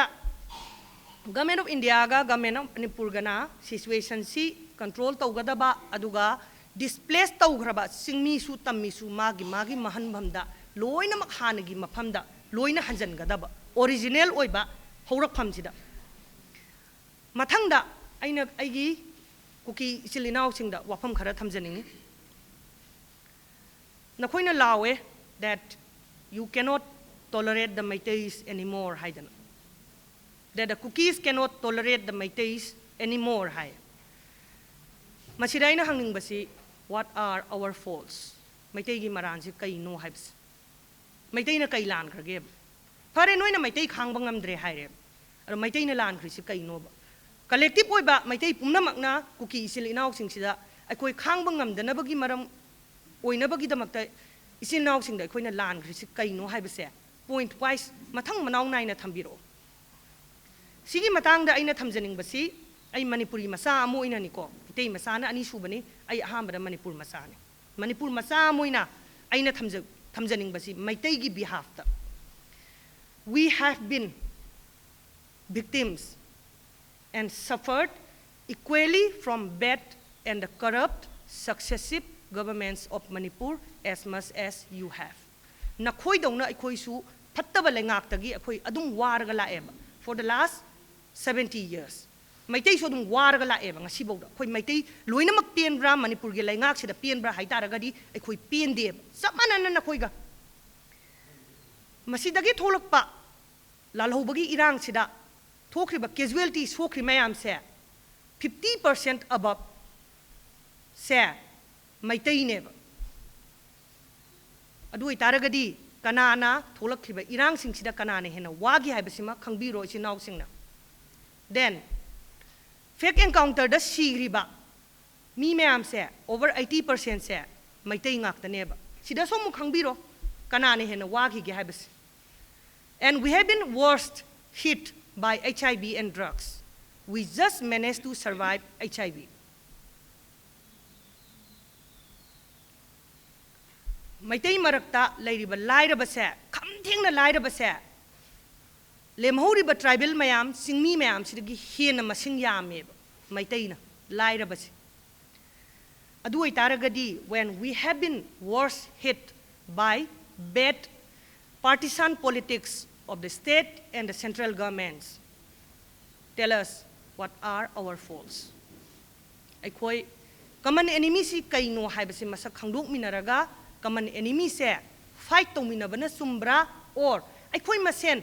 Government of India ꯒ Government of ꯃꯅꯤꯄꯨꯔꯒꯅ situation ꯁꯤ control ꯇꯧꯒꯗꯕ, ꯑꯗꯨꯒ displace ꯇꯧꯈ꯭ꯔꯕ ꯆꯤꯡꯃꯤꯁꯨ ꯇꯝꯃꯤꯁꯨ ꯃꯥꯒꯤ ꯃꯥꯒꯤ ꯃꯍꯟꯐꯝꯗ ꯂꯣꯏꯅꯃꯛ ꯍꯥꯟꯅꯒꯤ ꯃꯐꯝꯗ ꯂꯣꯏꯅ ꯍꯟꯖꯤꯟꯒꯗꯕ, original ꯑꯣꯏꯕ ꯍꯧꯔꯛꯐꯝꯁꯤꯗ꯫ ꯃꯊꯪꯗ ꯑꯩꯅ ꯑꯩꯒꯤ ꯀꯨꯀꯤ ꯏꯆꯤꯜ ꯏꯅꯥꯎꯁꯤꯡꯗ ꯋꯥꯐꯝ ꯈꯔ ꯊꯝꯖꯅꯤꯡꯉꯤ꯫ ꯅꯈꯣꯏꯅ ꯂꯥꯎꯋꯦ, that you cannot tolerate the Meiteis anymore ꯍꯥꯏꯗꯅ, that the Kukis cannot tolerate the Meiteis anymore ꯍꯥꯏ꯫ ꯃꯁꯤꯗ ꯑꯩꯅ ꯍꯪꯅꯤꯡꯕꯁꯤ, what are our faults? ꯃꯩꯇꯩꯒꯤ ꯃꯔꯥꯟꯁꯤ ꯀꯩꯅꯣ ꯍꯥꯏꯕꯁꯤ꯫ ꯃꯩꯇꯩꯅ ꯀꯩ ꯂꯥꯟꯈ꯭ꯔꯒꯦꯕ? ꯐꯔꯦ, ꯅꯣꯏꯅ ꯃꯩꯇꯩ ꯈꯥꯡꯕ ꯉꯝꯗ꯭ꯔꯦ ꯍꯥꯏꯔꯦꯕ꯫ ꯑꯗꯣ ꯃꯩꯇꯩꯅ ꯂꯥꯟꯈ꯭ꯔꯤꯁꯤ ꯀꯩꯅꯣꯕ? ꯀꯂꯦꯛꯇꯤꯞ ꯑꯣꯏꯕ ꯃꯩꯇꯩ ꯄꯨꯝꯅꯃꯛꯅ ꯀꯨꯀꯤ ꯏꯆꯤꯜ ꯏꯅꯥꯎꯁꯤꯡꯁꯤꯗ ꯑꯩꯈꯣꯏ ꯈꯥꯡꯕ ꯉꯝꯗꯅꯕꯒꯤ ꯃꯔꯝ ꯑꯣꯏꯅꯕꯒꯤꯗꯃꯛꯇ ꯏꯆꯤꯜ ꯏꯅꯥꯎꯁꯤꯡꯗ ꯑꯩꯈꯣꯏꯅ ꯂꯥꯟꯈ꯭ꯔꯤꯁꯤ ꯀꯩꯅꯣ ꯍꯥꯏꯕꯁꯦ ꯄꯣꯏꯟꯠ ꯋꯥꯏꯁ ꯃꯊꯪ ꯃꯅꯥꯎ ꯅꯥꯏꯅ ꯊꯝꯕꯤꯔꯛꯑꯣ꯫ ꯁꯤꯒꯤ ꯃꯇꯥꯡꯗ ꯑꯩꯅ ꯊꯝꯖꯅꯤꯡꯕꯁꯤ, ꯑꯩ ꯃꯅꯤꯄꯨꯔꯤ ꯃꯆꯥ ꯑꯃ ꯑꯣꯏꯅꯅꯤꯀꯣ, ꯃꯩꯇꯩ ꯃꯆꯥꯅ ꯑꯅꯤꯁꯨꯕꯅꯤ, ꯑꯩ ꯑꯍꯥꯟꯕꯗ ꯃꯅꯤꯄꯨꯔ ꯃꯆꯥꯅꯤ꯫ ꯃꯅꯤꯄꯨꯔ ꯃꯆꯥ ꯑꯃ ꯑꯣꯏꯅ ꯑꯩꯅ ꯊꯝꯖ-, ꯊꯝꯖꯅꯤꯡꯕꯁꯤ ꯃꯩꯇꯩꯒꯤ ꯕꯤꯍꯥꯐꯇ, we have been victims and suffered equally from bad and the corrupt successive governments of Manipur as much as you have. ꯅꯈꯣꯏꯗꯧꯅ ꯑꯩꯈꯣꯏꯁꯨ ꯐꯠꯇꯕ ꯂꯩꯉꯥꯛꯇꯒꯤ ꯑꯩꯈꯣꯏ ꯑꯗꯨꯝ ꯋꯥꯔꯒ ꯂꯥꯛꯑꯦꯕ, for the last seventy years꯫ ꯃꯩꯇꯩꯁꯨ ꯑꯗꯨꯝ ꯋꯥꯔꯒ ꯂꯥꯛꯑꯦꯕ ꯉꯁꯤꯐꯥꯎꯗ꯫ ꯑꯩꯈꯣꯏ ꯃꯩꯇꯩ ꯂꯣꯏꯅꯃꯛ ꯄꯦꯟꯕ꯭ꯔꯥ, ꯃꯅꯤꯄꯨꯔꯒꯤ ꯂꯩꯉꯥꯛꯁꯤꯗ ꯄꯦꯟꯕ꯭ꯔꯥ ꯍꯥꯏ ꯇꯥꯔꯒꯗꯤ ꯑꯩꯈꯣꯏ ꯄꯦꯟꯗꯦꯕ, ꯆꯞ ꯃꯥꯟꯅꯅ ꯅꯈꯣꯏꯒ꯫ ꯃꯁꯤꯗꯒꯤ ꯊꯣꯛꯂꯛꯄ ꯂꯥꯜꯍꯧꯕꯒꯤ ꯏꯔꯥꯡꯁꯤꯗ ꯊꯣꯛꯈ꯭ꯔꯤꯕ ꯀꯦꯖꯨꯋꯦꯂꯤꯇꯤ ꯁꯣꯛꯈ꯭ꯔꯤ ꯃꯌꯥꯝꯁꯦ, fifty percent above ꯁꯦ ꯃꯩꯇꯩꯅꯦꯕ꯫ ꯑꯗꯨ ꯑꯣꯏꯇꯥꯔꯒꯗꯤ ꯀꯅꯥꯅ ꯊꯣꯛꯂꯛꯈꯤꯕ ꯏꯔꯥꯡꯁꯤꯡꯁꯤꯗ ꯀꯅꯥꯅ ꯍꯦꯟꯅ ꯋꯥꯈꯤ ꯍꯥꯏꯕꯁꯤꯃ ꯈꯪꯕꯤꯔꯣ, ꯏꯆꯤꯟ ꯏꯅꯥꯎꯁꯤꯡꯅ꯫ Then, fake encounterꯗ ꯁꯤꯈ꯭ꯔꯤꯕ ꯃꯤ ꯃꯌꯥꯝꯁꯦ, over eighty percentꯁꯦ ꯃꯩꯇꯩ ꯉꯥꯛꯇꯅꯦꯕ꯫ ꯁꯤꯗꯁꯨ ꯑꯃꯨꯛ ꯈꯪꯕꯤꯔꯣ ꯀꯅꯥꯅ ꯍꯦꯟꯅ ꯋꯥꯈꯤꯒꯦ ꯍꯥꯏꯕꯁꯦ꯫ And we have been worst hit by HIV and drugs. We just managed to survive HIV. Meitei ꯃꯔꯛꯇ ꯂꯩꯔꯤꯕ ꯂꯥꯏꯔꯕꯁꯦ, ꯈꯝ ꯊꯦꯡꯅ ꯂꯥꯏꯔꯕꯁꯦ, ꯂꯦꯝꯍꯧꯔꯤꯕ ꯇ꯭ꯔꯥꯏꯕꯦꯜ ꯃꯌꯥꯝ, ꯆꯤꯡꯃꯤ ꯃꯌꯥꯝꯁꯤꯗꯒꯤ ꯍꯦꯟꯅ ꯃꯁꯤꯡ ꯌꯥꯝꯃꯦꯕ ꯃꯩꯇꯩꯅ ꯂꯥꯏꯔꯕꯁꯦ꯫ ꯑꯗꯨ ꯑꯣꯏꯇꯥꯔꯒꯗꯤ, when we have been worst hit by bad partisan politics of the state and the central governments, tell us what are our faults? ꯑꯩꯈꯣꯏ common enemyꯁꯤ ꯀꯩꯅꯣ ꯍꯥꯏꯕꯁꯤ ꯃꯁꯛ ꯈꯪꯗꯣꯛꯃꯤꯟꯅꯔꯒ, common enemyꯁꯦ fight ꯇꯧꯃꯤꯟꯅꯕꯅ ꯆꯨꯝꯕ꯭ꯔꯥ? Or ꯑꯩꯈꯣꯏ ꯃꯁꯦꯟ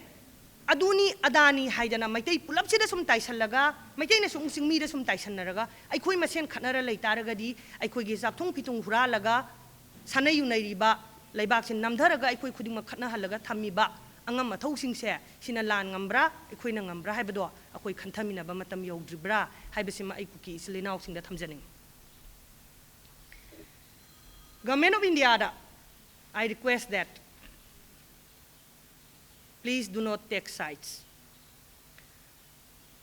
ꯑꯗꯨꯅꯤ ꯑꯗꯥꯅꯤ ꯍꯥꯏꯗꯅ ꯃꯩꯇꯩ ꯄꯨꯂꯞꯁꯤꯗ ꯁꯨꯝ ꯇꯥꯏꯁꯜꯂꯒ, ꯃꯩꯇꯩꯅꯁꯨ ꯑꯃꯨꯛ ꯆꯤꯡꯃꯤꯗ ꯁꯨꯝ ꯇꯥꯏꯁꯟꯅꯔꯒ, ꯑꯩꯈꯣꯏ ꯃꯁꯦꯟ ꯈꯠꯅꯔ ꯂꯩ ꯇꯥꯔꯒꯗꯤ, ꯑꯩꯈꯣꯏꯒꯤ ꯆꯥꯛꯊꯨꯡ ꯐꯤꯊꯨꯡ ꯍꯨꯔꯥꯜꯂꯒ ꯁꯥꯟꯅ ꯌꯨꯅꯩꯔꯤꯕ, ꯂꯩꯕꯥꯛꯁꯤ ꯅꯝꯊꯔꯒ ꯑꯩꯈꯣꯏ ꯈꯨꯗꯤꯡꯃꯛ ꯈꯠꯅꯍꯜꯂꯒ ꯊꯝꯃꯤꯕ ꯑꯉꯝ ꯑꯊꯧꯁꯤꯡꯁꯦ, ꯁꯤꯅ ꯂꯥꯟ ꯉꯝꯕ꯭ꯔꯥ, ꯑꯩꯈꯣꯏꯅ ꯉꯝꯕ꯭ꯔꯥ ꯍꯥꯏꯕꯗꯣ ꯑꯩꯈꯣꯏ ꯈꯟꯊꯃꯤꯟꯅꯕ ꯃꯇꯝ ꯌꯧꯗ꯭ꯔꯤꯕ꯭ꯔꯥ ꯍꯥꯏꯕꯁꯤꯃ ꯑꯩ ꯀꯨꯀꯤ ꯏꯆꯤꯜ ꯏꯅꯥꯎꯁꯤꯡꯗ ꯊꯝꯖꯅꯤꯡꯉꯤ꯫ Government of India the I request that please do not take sides.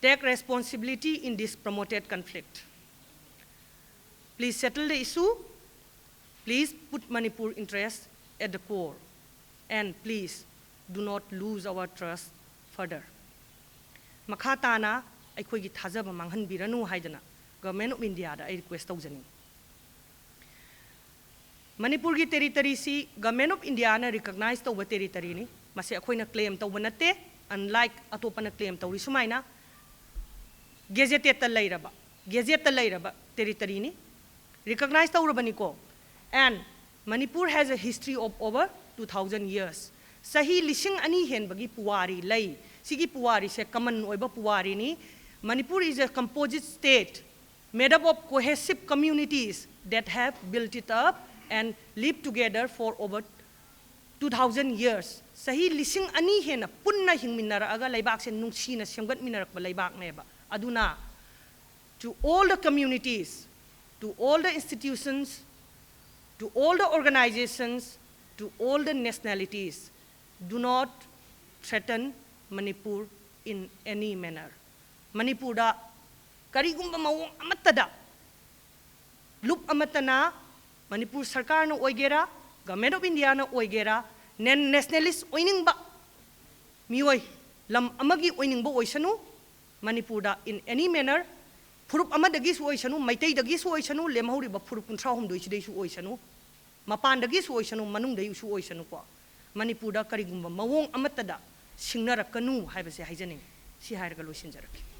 Take responsibility in this promoted conflict. Please settle the issue. Please put Manipur interests at the core. And please do not lose our trust further. ꯃꯈꯥ ꯇꯥꯅ ꯑꯩꯈꯣꯏꯒꯤ ꯊꯥꯖꯕ ꯃꯥꯡꯍꯟꯕꯤꯔꯅꯨ ꯍꯥꯏꯗꯅ Government of India ꯗ ꯑꯩ request ꯇꯧꯖꯅꯤꯡꯏ꯫ ꯃꯅꯤꯄꯨꯔꯒꯤ territory ꯁꯤ Government of India ꯅ recognize ꯇꯧꯕ territory ꯅꯤ꯫ ꯃꯁꯤ ꯑꯩꯈꯣꯏꯅ claim ꯇꯧꯕ ꯅꯠꯇꯦ, unlike ꯑꯇꯣꯞꯄꯅ claim ꯇꯧꯔꯤ ꯁꯨꯃꯥꯏꯅ꯫ Gazetted ꯇ ꯂꯩꯔꯕ, gazette ꯇ ꯂꯩꯔꯕ territory ꯅꯤ, recognize ꯇꯧꯔꯕꯅꯤꯀꯣ꯫ And Manipur has a history of over two thousand years. ꯆꯍꯤ ꯂꯤꯁꯤꯡ ꯑꯅꯤ ꯍꯦꯟꯕꯒꯤ ꯄꯨꯋꯥꯔꯤ ꯂꯩ꯫ ꯁꯤꯒꯤ ꯄꯨꯋꯥꯔꯤꯁꯦ common ꯑꯣꯏꯕ ꯄꯨꯋꯥꯔꯤꯅꯤ꯫ Manipur is a composite state made up of cohesive communities that have built it up and lived together for over two thousand years. ꯆꯍꯤ ꯂꯤꯁꯤꯡ ꯑꯅꯤ ꯍꯦꯟꯅ ꯄꯨꯟꯅ ꯍꯤꯡꯃꯤꯟꯅꯔꯛꯑꯒ ꯂꯩꯕꯥꯛꯁꯦ ꯅꯨꯡꯁꯤꯅ ꯁꯦꯝꯒꯠꯃꯤꯟꯅꯔꯛꯄ ꯂꯩꯕꯥꯛꯅꯦꯕ꯫ ꯑꯗꯨꯅ, to all the communities, to all the institutions, to all the organizations, to all the nationalities, do not threaten Manipur in any manner. ꯃꯅꯤꯄꯨꯔꯗ ꯀꯔꯤꯒꯨꯝꯕ ꯃꯑꯣꯡ ꯑꯃꯠꯇꯗ ꯂꯨꯞ ꯑꯃꯠꯇꯅ, ꯃꯅꯤꯄꯨꯔ ꯁꯔꯀꯥꯔꯅ ꯑꯣꯏꯒꯦꯔꯥ, Government of India ꯅ ꯑꯣꯏꯒꯦꯔꯥ, ꯅꯦꯟ-, nationalist ꯑꯣꯏꯅꯤꯡꯕ ꯃꯤꯑꯣꯏ, ꯂꯝ ꯑꯃꯒꯤ ꯑꯣꯏꯅꯤꯡꯕ ꯑꯣꯏꯁꯅꯨ, ꯃꯅꯤꯄꯨꯔꯗ in any manner, ꯐꯨꯔꯨꯞ ꯑꯃꯗꯒꯤꯁꯨ ꯑꯣꯏꯁꯅꯨ, ꯃꯩꯇꯩꯗꯒꯤꯁꯨ ꯑꯣꯏꯁꯅꯨ, ꯂꯦꯝꯍꯧꯔꯤꯕ ꯐꯨꯔꯨꯞ ꯀꯨꯟꯊ꯭ꯔꯥ ꯍꯨꯝꯗꯣꯏꯁꯤꯗꯩꯁꯨ ꯑꯣꯏꯁꯅꯨ, ꯃꯄꯥꯟꯗꯒꯤꯁꯨ ꯑꯣꯏꯁꯅꯨ, ꯃꯅꯨꯡꯗꯒꯤꯁꯨ ꯑꯣꯏꯁꯅꯨꯀꯣ, ꯃꯅꯤꯄꯨꯔꯗ ꯀꯔꯤꯒꯨꯝꯕ ꯃꯑꯣꯡ ꯑꯃꯠꯇꯗ ꯁꯤꯡꯅꯔꯛꯀꯅꯨ ꯍꯥꯏꯕꯁꯦ ꯍꯥꯏꯖꯅꯤꯡꯉꯤ꯫ ꯁꯤ ꯍꯥꯏꯔꯒ ꯂꯣꯏꯁꯤꯟꯖꯔꯒꯦ꯫